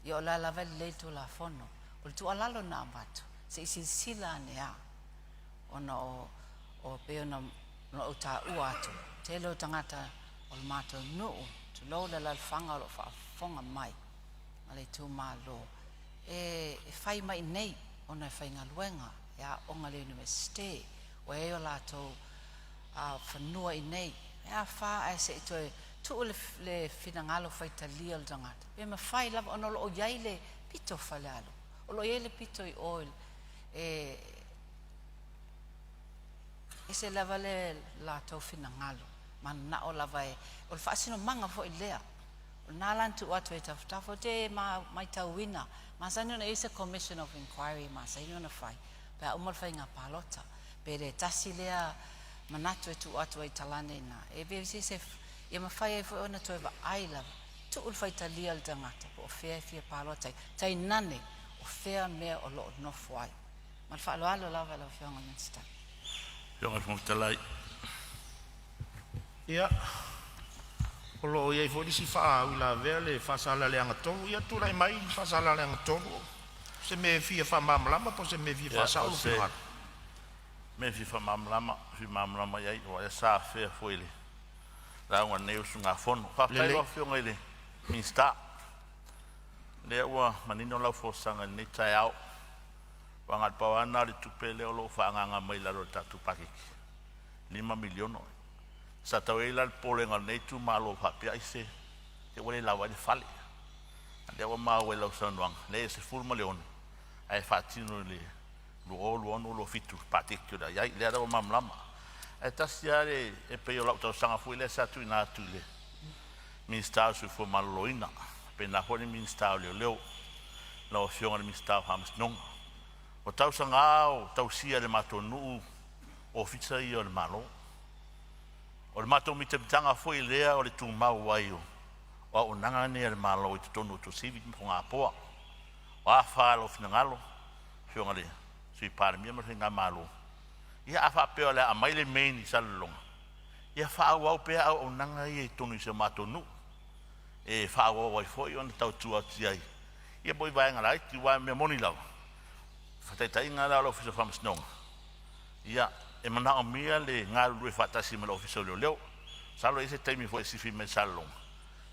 ia o la e lava e lelei le Tulafono. O le tuualalo na avatu, se i silasila ane lava ona o pei ona ou taua atu, tele o tagata o le matou nuu, tulou le alaalafaga o lo o faafofoga mai ma le itumalo, e fai mai i inei ona e faigaluega, e aooga i le Iunivesite, ua i ai o latou fanua i inei. E a fa ae se i toe tuu le finagalo faitalia o le tagata, pe mafai lava ona o lo o i ai le pito o Falealupo, o lo o i ai le pito i o e ese lava le latou finagalo, mananao lava e, o le faasinomaga foi lea. O lena la na tuu atu ai i tafatafa, ou te matauina, masani ona i ai se Commission of Inquiry e masani ona fai pe a uma le faiga palota. Pe le tasi lea manatu e tuu atu ai i talaane i ina, e ia mafai ai foi ona toe vaai lava, tuu le faitalia o le tagata po o fea e fia palota ai, tainane o fea mea o lo o nofo ai. Ma le faaaloalo lava lau Afioga i le Minisita. Ia, o lo o i ai foi le isi faauilavea le Faasaleleaga 3. Ia tulai mai Faasaleleaga 3, se mea e fia faamalamalama po o se mea e fia faasao O lou se finagalo. mea e fia faamalamalama, fia malamalama i ai, aua o lea sa afea foi i le lauga a lenei usugafono. Faafetai i Lelei. lau Afioga i le Minisita, o lea ua manino lau folasaga i lenei taeao. Aua na o le pau lava lena o le tupe lea o lo o faaagaaga mai lalo o le tatou paketi, e $5 miliona. Sa tau i ai la le popolega o lenei itumalo faapea ai se ua le lava ai le fale. A o lea ua maua i lau saunoaga, leai e 16 ae faatino i le 2026/2027 i le paketi o le a i ai. O lea la ua malamalama. Ae tasi lava le… e pei o lau talosaga foi lea sa tuuina atu i le Minisita o le Soifua Maloloina, faapena foi le Minisita o Leoleo, lau Afioga i le Minisita o Faamasinoga. O tausaga lava o tausia e le matou nuu ofisa ia o le Malo. O le matou mitamitaga foi lea o le tumau ai o auaunaga nei a le Malo i totonu o Tuasivi ma Fogapoa. O a fa o lou finagalo Afioga i le Sui Palemia ma le faigamalo, ia a faapea o le a aumai le main i Salelologa, ia faaauau pea auaunaga ia i totonu o si o matou nuu e faaauau ai foi ona tautua atu i ai ia mo vaega laiti. Aua o le mea moni lava, o le faataitaiga la o le Ofisa o Faamasinoga, ia e manaomia le galulue faatasi ma le Ofisa o Leoleo. Masalo e i ai se taimi foi e sifi mai ai i Salelologa,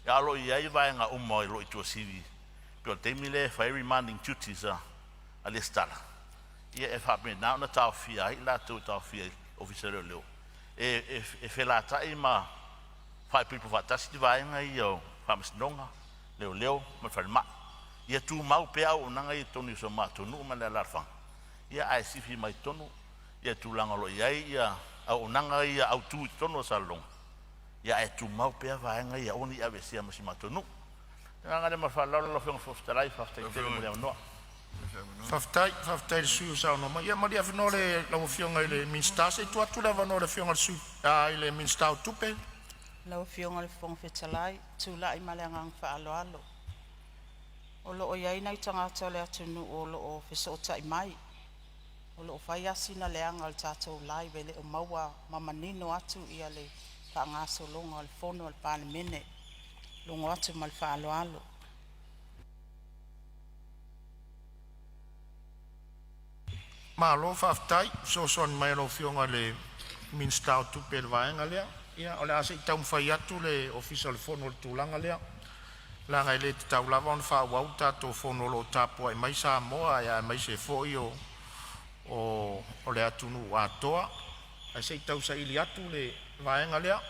ae o lo o i ai vaega uma o lo o i Tuasivi pei o le taimi lea e fai ai remanding duties a Lesitala, ia e faapena ona taofia ai i latou e taofia i le Ofisa o Leoleo e felatai ma faaipoipo faatasi vaega ia o Faamasinoga, Leoleo ma le Falemai. Ia tumau pea auaunaga ia i totonu o si o matou nuu ma le alaalafaga, ae sifi mai i totonu ia tulaga o lo o i ai auaunaga ia autu i totonu o Salelologa, ae tumau pea vaega ia e aua ne i aveesea ma si o matou nuu. Ma le agaga faaaloalo lau Afioga i le Fofoga Fetalai, faafetai tele mo le avanoa. Faafetai, faafetai i le sui usufono ua saunoa mai. Ia malie lau Afioga i le Minisita, se i tuu atu le avanoa i le Afioga i le i le Minisita o Tupe. Lau Afioga i le Fofoga Fetalai, ou te tulai ma le agaga faaaloalo. O lo o i ai nai tagata o le atunuu o lo o fesootai mai, o lo o fai lava sina leaga o le tatou live e le o maua ma manino atu ia le faagasologa o le Fono a le Palemene. Logo atu ma le faaaloalo. Malo faafetai i le fesoasoani mai a lau Afioga i le Minisita o Tupe i le vaega lea. Ia o le a se i taumafai atu le Ofisa o le Fono i le tulaga lea, leaga e le tatau lava ona faaauau le tatou fono o lo o tapuai mai Samoa aemaise foi o le atunuu atoa. Ae se i tausaili atu le vaega lea.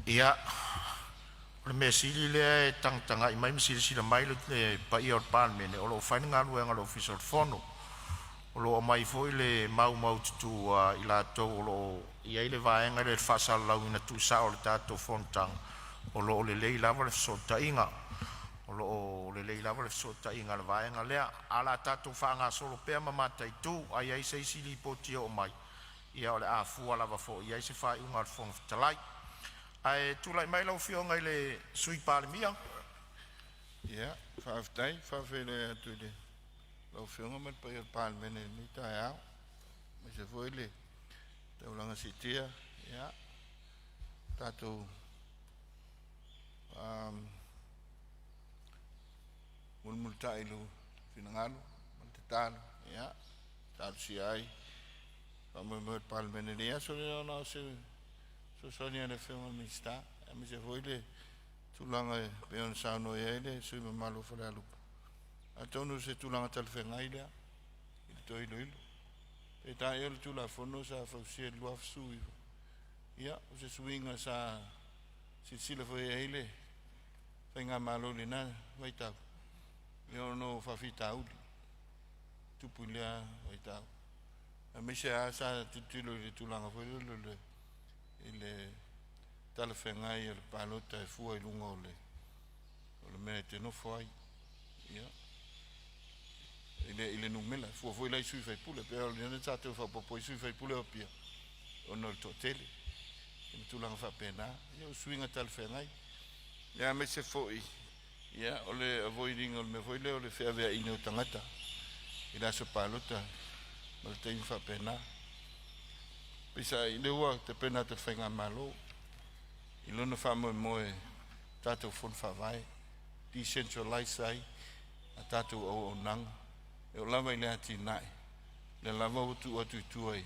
Ia, o le mea sili lea e tagatagai mai ma silasila mai le paia o le Palemene o lo o fai le galuega a le Ofisa o le Fono. O lo o aumai foi le maumaututu a i latou o lo o i ai le vaega lea i le faasalalauina tuusao o le tatou fonotaga, o lo o lelei lava le fesootaiga. O lo o lelei lava le fesootaiga i le vaega lea. Ae o le a tatou faagasolo pea ma mataitu, a i ai se isi lipoti e oo mai, ia o le a fua lava foi i ai se faaiuga a le Fofoga Fetalai. Ae tulai mai lau Afioga i le Sui Palemia. Ia, faafetai. E faafeiloai atu i lau Afioga ma le paia o le Palemene i lenei taeao, aemaise foi le taulaga siitia ia tatou mulimulitai i lou finagalo ma le tatalo, ia talosia ai le faamoemoe o le Palemene i lenei aso. Na o se fesoasoani lava i le Afioga i le Minisita, aemaise foi le tulaga e pei ona saunoa i ai le sui usufono mamalu o Falealupo. Atonu o se tulaga talafeagai lea i le toe iloilo. Peitai o le Tulafono sa fausia i le 2019, ia o se suiga sa silasila foi i ai le faigamalo i lena vaitau ona o faafitauli tupu i lea vaitau. Aemaise lava sa tilotilo i le tulaga foi lele i le talafeagai o le palota e fua i luga o le mea e te nofo ai, ia, i le numera, e fua foi la i sui faipule. Pei o lea sa toe faaopoopo ai sui faipule o Apia ona o le toatele ma tulaga faapena. Ia o suiga talafeagai. Ia aemaise foi ia o le avoid ina o le mea foi lea o le feaveaiina o tagata i le aso palota ma le taimi faapena. Peiseai, lea ua tapena atu e le Faigamalo i lona faamoemoe tatou Fono Faavae, decentralize ai a tatou auaunaga e oo lava i le atinae, lea lava ua tuu atu i tua i,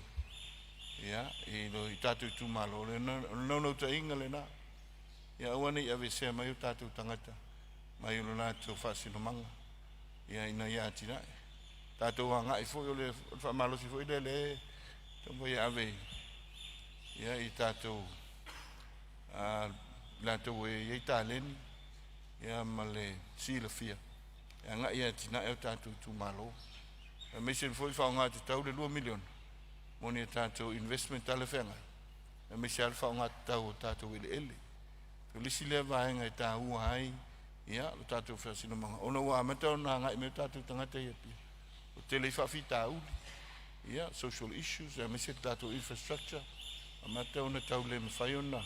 ia, i tatou itumalo. O le naunautaiga lena, ia aua ne i aveesea mai o tatou tagata mai lo latou faasinomaga ia ina ia atinae. Tatou agai foi, o le faamalosi foi lea lea e taumafai e ave ia i tatou latou e i ai taleni ia ma le silafia e agai e atinae o tatou itumalo. Aemaise foi faaaoga tatau le $2 miliona mo ni a tatou investment talafeagai, aemaise lava le faaaoga tatau o tatou eleele. O le isi lea vaega e taua ai ia lo tatou faasinomaga, ona ua amata ona agai mai o tatou tagata i Apia, ua tele ai faafitauli, ia social issues, aemaise le tatou infrastructure, amata ona tau le mafai ona,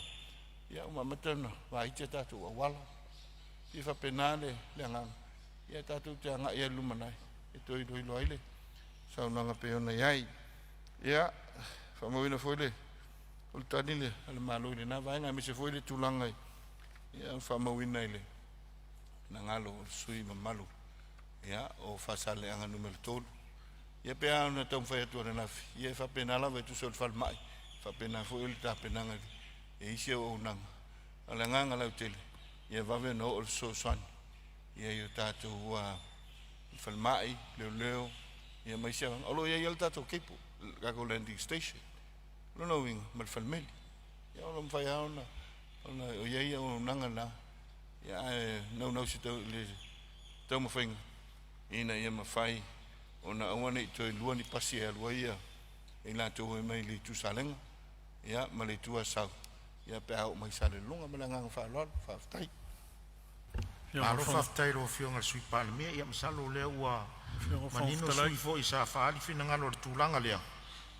ia ua amata ona vaiti a tatou auala. E faapena le agaga, ia tatou te agai i le lumanai e toe iloilo ai le saunoaga pei ona i ai. Ia, faamauina foi le o le tali le a le Malo i lena vaega, aemaise foi le tulaga i ia faamauina i le finagalo o le sui usufono mamalu ia o Faasaleleaga Nu.3. Ia pe a ona taumafai atu ananafi, ia e faapena lava e tusa o le falemai, e faapena foi le tapenaga e isi auaunaga. A o le agaga lautele, ia vave ona oo le fesoasoani ia i o tatou falemai, leoleo, ia ma isi vaega. O lo o i ai lava le tatou cable, le tatou landing station. O lona uiga, ma le falemeli. Ia o lo o mafai lava ona i ai auaunaga na, ia ae naunau se tau, le taumafaiga ina ia mafai ona aua ne i toe lua ni pasi e alu ai i latou e mai le itu Salega ia ma le itu Asau ia pe a oo mai i Salelologa. Ma le agaga faaaloalo, faafetai. Malo faafetai i lau Afioga i le Sui Palemia. Ia masalo o lea ua manino sui usufono foi sa faaali finagalo i le tulaga lea,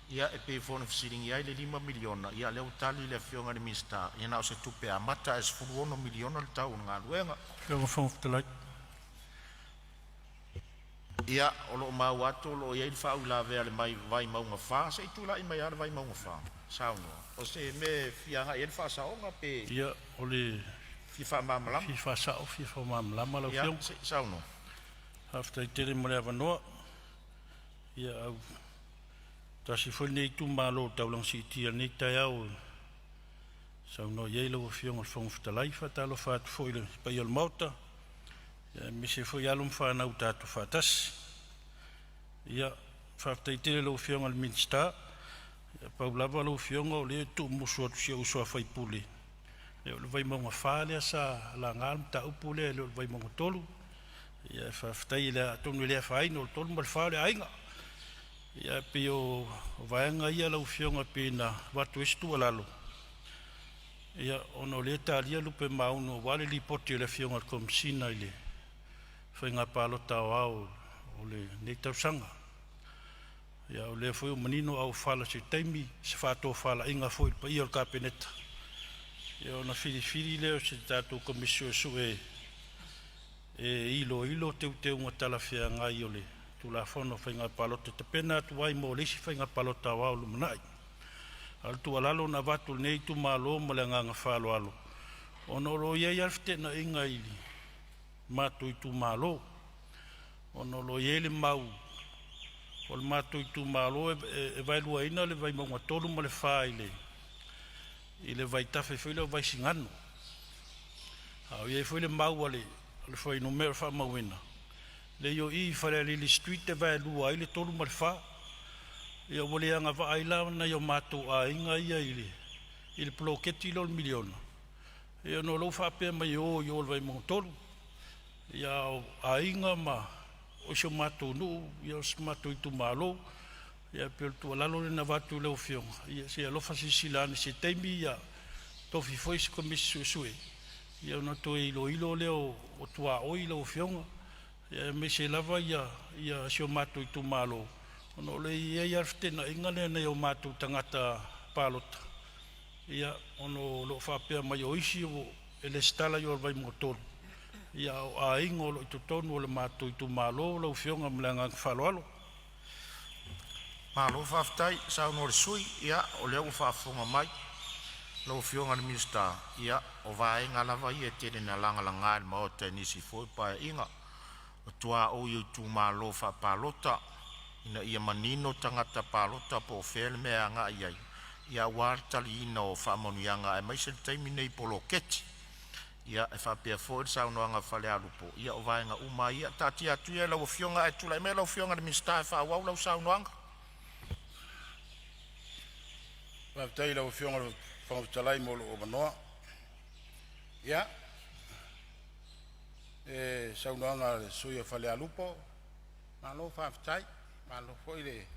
ia e pei foi ona fesiligia ai le $5 miliona, ia o lea ua tali le Afioga i le Minisita, ia na o se tupe amata ae $16 miliona le tau o le galuega. Ia, o lo o maua atu o lo o i ai le faauilavea a le Vaimauga 4. Se i tulai mai lava le Vaimauga 4 e saunoa. O se mea e fia agai i ai le faasaoga pe Ia, o le fia faamalamalama? Fia faasao, fia faamalamalama lau Ia, Afioga. se i saunoa. Faafetai tele mo le avanoa. Ia, au tasi foi lenei itumalo o taulaga siitia i lenei taeao e saunoa i ai lau Afioga i le Fofoga Fetalai. E faatalofa atu foi i le paia o le Maota, aemaise foi alo ma fanau ua tatou faatasi. Ia, faafetai tele i lau Afioga i le Minisita. Ia pau lava lau Afioga o lea e tuumusu atu e si ou uso a sui usufono, o le Vaimauga 4 lea sa laga le mataupu lea e le o le Vaimauga 3. Ia faafetai atonu e le afaina o le 3 ma le 4 o le aiga. Ia pei o vaega ia lau Afioga pei ona avatu ai se tuualalo, ia ona o lea e talia lupe ma aunu aua le lipoti a le Afioga i le Komesina i le Faiga Palota Aoao o lenei tausaga. Ia o lea foi ua manino auofala i se taimi i se faatofalaiga foi i le paia o le Kapeneta, ia ona filifili lea o se tatou Komisi Suesue e iloilo teuteuga talafeagai o le Tulafono o Faiga Palota e tapena atu ai mo le isi Faiga Palota Aoao i le lumanai. A o le tuualalo na avatu e lenei itumalo ma le agaga faaaloalo, ona o lo o i ai lava le feteenaiga i le matou itumalo, ona o lo o i ai le mau o le matou itumalo e vaeluaina le Vaimauga 3 ma le 4 i le vaitafe foi lea o Vaisigano. A o i ai foi le mau a le fuainumera faamauina, leai o i i Falealili Street e vaelua ai le 3 ma le 4. Ia ua le agavaa ai la nai o matou aiga ia i le poloketi lea o le miliona, ia ona o lea ua faapea mai e o i o i le Vaimauga 3. Ia a o aiga ma o si o matou nuu, o si o matou itumalo. Ia pei o le tuualalo lea na avatu i lau Afioga, ia se i alofa silasila ane i se taimi tofi foi se Komisi Suesue ia ona toe iloilo lea o tuaoi lau Afioga, aemaise lava ia si o matou itumalo ona o lo o i ai lava le feteenaiga lea i nai o matou tagata palota, ia ona o lo o faapea mai o isi e resitala i o i le Vaimauga 3, a o aiga o lo o i totonu o le matou itumalo lau Afioga. Ma le agaga faaaloalo. Malo faafetai saunoa i le sui usufono. Ia o lea ua faafofoga mai lau Afioga i le Minisita, ia o vaega lava ia e tele ina lagalaga e le Maota i nisi foi o Paeaiga, o tuaoi o itumalo faapalota ina ia manino tagata palota po o fea le mea e agai i ai aua le taliina o faamanuiaga aemaise le taimi nei i poloketi. Ia e faapea foi le saunoaga a Falealupo, ia o vaega uma lava ia. Taatia atu ia i lau Afioga ae tulai mai lau Afioga i le Minisita e faaauau lau saunoaga. Faafetai i lau Afioga i le Fofoga Fetalai mo lou avanoa. Ia, le saunoaga a le sui usufono o Falealupo, malo faafetai, malo foi le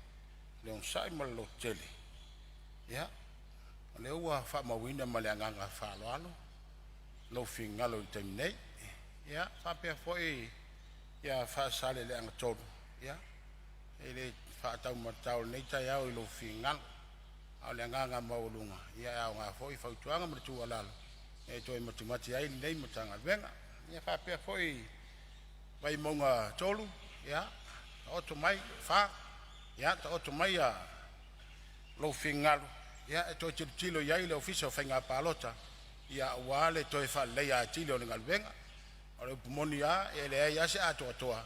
onosai ma le lototele. Ia, o lea ua faamauina ma le agaga faaaloalo lou finagalo i le taimi nei. Ia faapea foi ia Faasaleleaga 3, ia e le faataumatatao i lenei taeao i lou finagalo, a o le agaga maualuga, ia e aoga foi fautuaga ma le tuualalo e toe matimati ai lenei Matagaluega. Ia faapea foi Vaimauga 3, ia taoto mai 4, ia taoto mai lou finagalo e toe tilotilo i ai le Ofisa o Faiga Palota aua le toe faaleleia atili o le galuega. O le upu moni lava, e leai lava se atoatoa,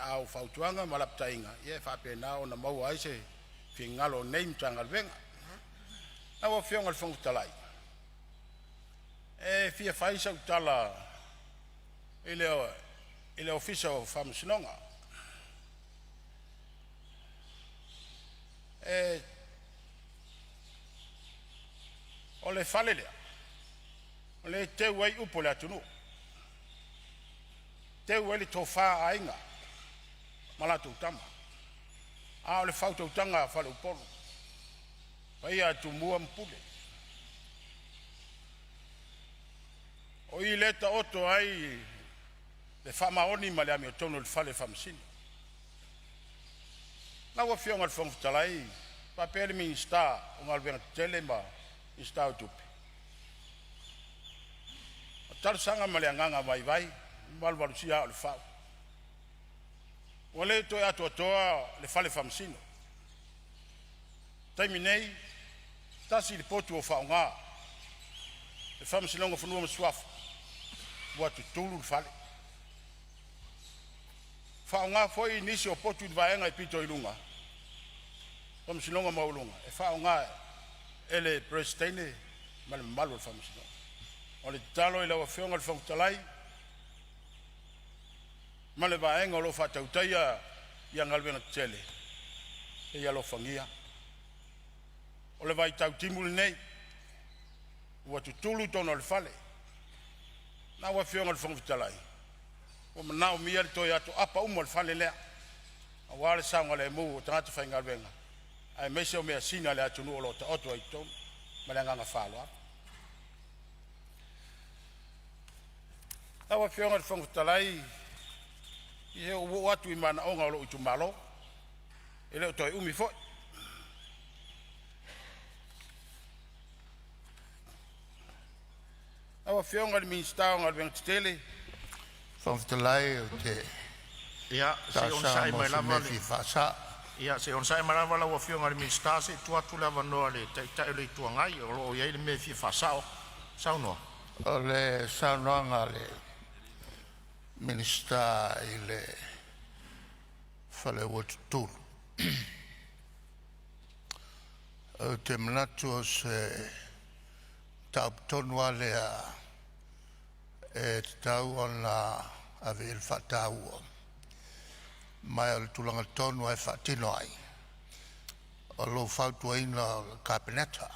a o fautuaga ma lapataiga e faapena ona maua ai se finagalo o lenei Matagaluega. Lau Afioga i le Fofoga Fetalai, e fia fai sau tala i le Ofisa o Faamasinoga. O le fale lea, o lea e teu ai upu a le atunuu, teu ai le tofa a Aiga ma latou Tama, a o le faautautaga a faleupolu, paia ia Tumua ma Pule. O i lea e taoto ai Le faamaoni ma le amiotonu o le Fale Faamasino. Lau Afioga i le Fofoga Fetalai faapea le Minisita o Galuega Tetele ma le Minisita o Tupe, o talosaga ma le agaga vaivai e valuvalusia aa o le fau, ua le toe atoatoa le Fale Faamasino. Taimi nei, tasi le potu o faaaoga e le Faamasinoga o Fanua ma Suafa ua tutulu le fale. Faaaoga foi nisi o potu i le vaega pito i luga, Faamasinoga Maualuga e faaaoga e le Peresetene ma le mamalu o le Faamasinoga. O le tatalo i lau Afioga i le Fofoga Fetalai ma le Vaega o lo o faatautaia Galuega Tetele, se i alofagia, o le vaitau timu lenei ua tutulu totonu o le fale. Lau Afioga i le Fofoga Fetalai, ua manaomia le toe atoaapa uma o le fale lea aua le saogalemu o tagata faigaluega aemaise o measina a le atunuu o lo o taoto ai i totonu. Ma le agaga faaaloalo. Lau Afioga i le Fofoga Fetalai, ia ua ou oo atu i manaoga o lou itumalo, e le o toe umi foi. Lau Afioga i le Minisita o Galuega Tetele. Fofoga Fetalai ou te Ia se i talosaga onosai mo mai se lava mea le fia faasa'o. Ia se i onosai mai lava lau Afioga i le Minisita se i tuu atu le avanoa i le Taitai o le Itu Agai o lo o i ai le mea e fia faasao. Saunoa. O le saunoaga a le Minisita i le fale ua tutulu, ou te manatu o se mataupu tonu lava lea e tatau ona ave i ai le faataua, ma o le tulaga tonu lava e faatino ai o lou fautuaina o le Kapeneta.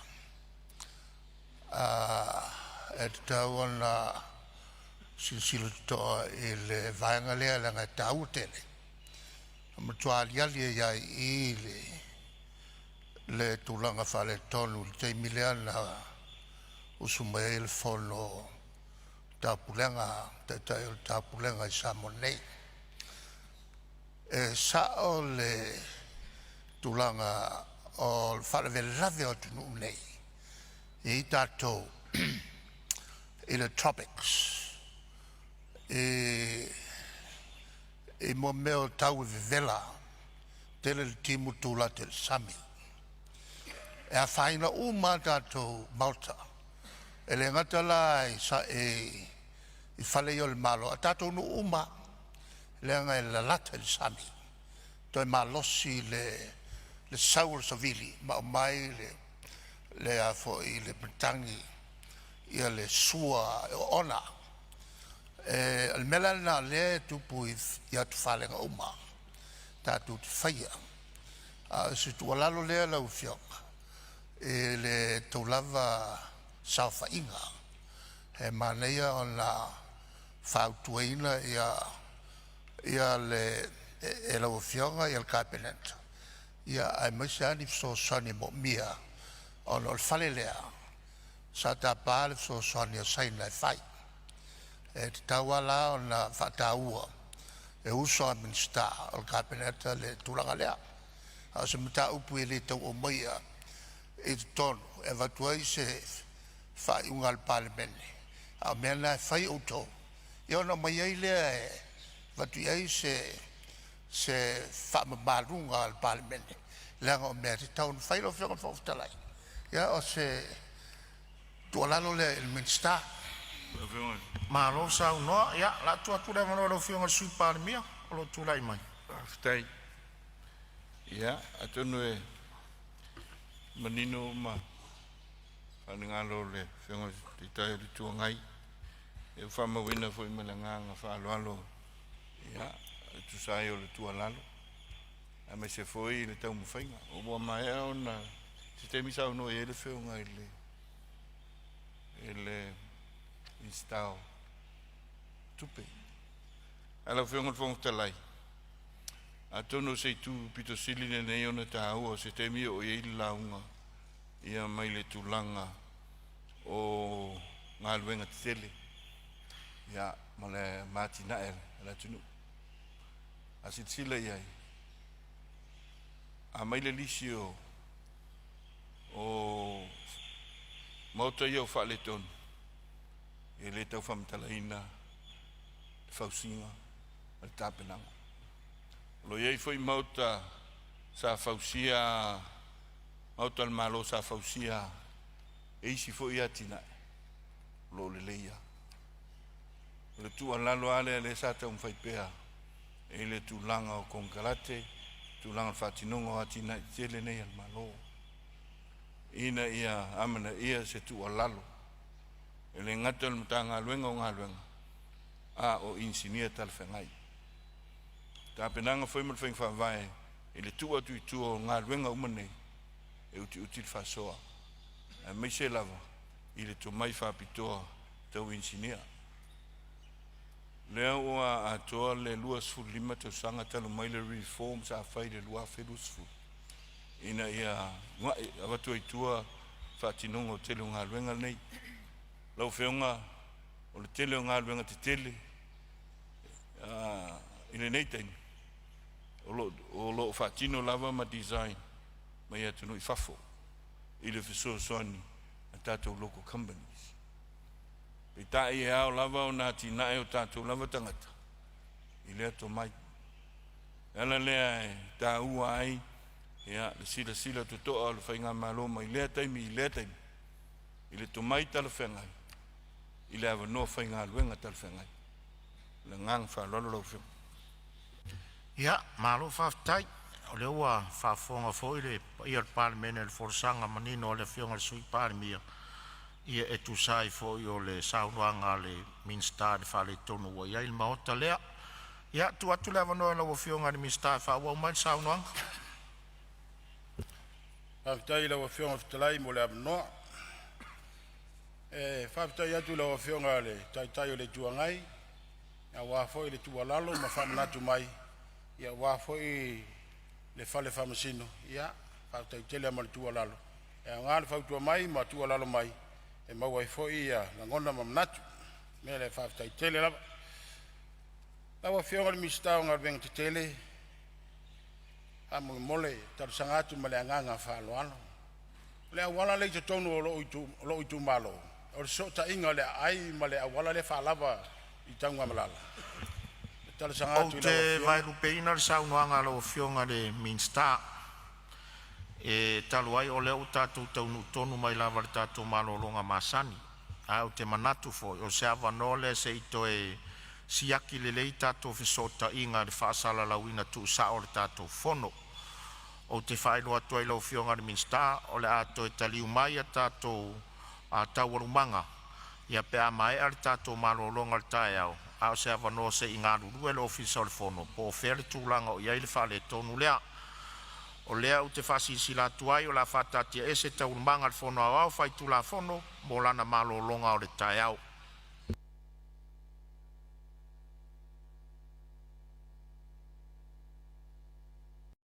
E tatau ona silasila totoa i le vaega lea leaga e taua tele. E matua aliali ai lava i i le tulaga faaletonu i le taimi lea na usu mai ai le fono a Taupulega, Taitai o le Taupulega i Samoa nei. E sao le tulaga o le faalavelave o atunuu nei, e i ai tatou i le tropics i mea o tau e vevela, tele le timu tu lata i le sami. E afaina uma lava tatou maota, e le gata la i fale ia o le Malo a o tatou nuu uma lava, leaga e lalata i le sami, toe malosi le sau o le savili ma aumai le matagi ia le sua e oona. O le mea la lena o lea e tupu i atufalega uma tatou te faia. A o se tuualalo lea lau Afioga i le tou lava saofaiga, e manaia ona fautuaina e lau Afioga le Kapeneta aemaise lava ni fesoasoani e moomia ona o le fale lea sa tapa le fesoasoani a Saina e fai. E tatau lava la ona faataua e uso a Minisita o le Kapeneta le tulaga lea. A o se mataupu e le tau aumaia i totonu e avatu ai se faaiuga a le Palemene, a o mea na e fai e outou ia ona aumai ai lea e avatu i ai se faamamaluga a le Palemene leaga o mea e tatau ona fai. Lau Afioga i le Fofoga Fetalai, ia o se tuualalo lea i le Minisita. Malo saunoa. Ia, o le a tuu atu le avanoa i lau Afioga i le Sui Palemia o lo o tulai mai. Faafetai. Ia, atonu e manino uma finagalo o le Afioga i le Taitai o le Itu Agai. Ua faamauina foi ma le agaga faaaloalo ia e tusa ai o le tuualalo aemaise foi le taumafaiga ua maea ona se taimi saunoa i ai le Afioga i le Minisita o Tupe. Ae lau Afioga i le Fofoga Fetalai, atonu o se itu aupito sili lenei ona taua o se taimi oo i ai le lauga ia mai le tulaga o galuega tetele ia ma le atinae a le atunuu. A silasila i ai, a aumai le lisi o maota ia o faaletonu, e le tau faamatalaina le fausiga ma le tapenaga. O lo o i ai foi maota sa fausia, maota o le Malo sa fausia e isi foi atinae, o lo o lelei lava. O le tuualalo lava lea lea sa taumafai pea i le tulaga o konekarate, tulaga o le faatinoga o atinae tetele nei a le Malo, ina ia amanaia se tuualalo e le gata o le Matagaluega o Galuega, a o inisinia talafeagai. Tapenaga foi ma le faiga faavae i le tuu atu i tua o galuega uma nei, e utiuti le faasoa, aemaise lava i le tomai faapitoa tau inisinia. Lea ua atoa le 25 tausaga talu mai le reform sa fai i le 2020 ina ia avatu ai tua faatinoga o tele o galuega nei. Lau Afioga, o le tele o galuega tetele i lenei taimi o lo o faatino lava ma design mai atunuu i fafo i le fesoasoani a tatou local companies. Peitai e ao lava ona atinae o tatou lava tagata i lea tomai. O le ala lea e taua ai le silasila totoa o le faigamalo mai lea taimi i lea taimi i le tomai talafeagai i le avanoa faigaluega talafeagai. Le agaga faaaloalo lau Afioga. Ia, malo faafetai. O lea ua faafofoga foi le paia o le Palemene i le folasaga manino a le Afioga i le Sui Palemia, ia e tusa ai foi o le saunoaga a le Minisita i le faaletonu ua i ai le maota lea. Ia, tuu atu le avanoa i lau Afioga i le Minisita e faaauau mai le saunoaga. Faafetai i lau Afioga i le Fofoga Fetalai mo le avanoa. E faafetai atu i lau Afioga i le Taitai o le Itu Agai aua foi le tuualalo ma faamanatu mai aua foi le Fale Faamasino. Ia faafetai tele lava mo le tuualalo. E aoga le fautua mai ma tuualalo mai e maua ai foi lagona ma manatu. O le mea lea, faafetai tele lava. Lau Afioga i le Minisita o Galuega Tetele, faamolemole e talosaga atu ma le agaga faaaloalo. O le auala lea i totonu o lou itumalo, o le fesootaiga o le aai ma le auala lea e faalava i Tanugamalala, e talosaga Ou atu i lau te Afioga. vaelupeina le saunoaga a lau Afioga i le Minisita, e talu ai o lea ua tatou taunuu tonu mai lava i le tatou malologa masani, ae ou te manatu foi o se avanoa lea se i toe siaki lelei tatou fesootaiga i le faasalalauina tuusao o le tatou fono. Ou te faailoa atu ai i lau Afioga i le Minisita, o le a toe taliu mai a tatou a taualumaga ia pe a maea le tatou malologa o le taeao, a o se avanoa se i galulue le Ofisa o le Fono po o fea le tulaga o i ai le faaletonu lea. O lea ou te faasilasila atu ai o le a faataatiaese Taualumaga a le Fono Aoao Faitulafono mo lana malologa o le taeao.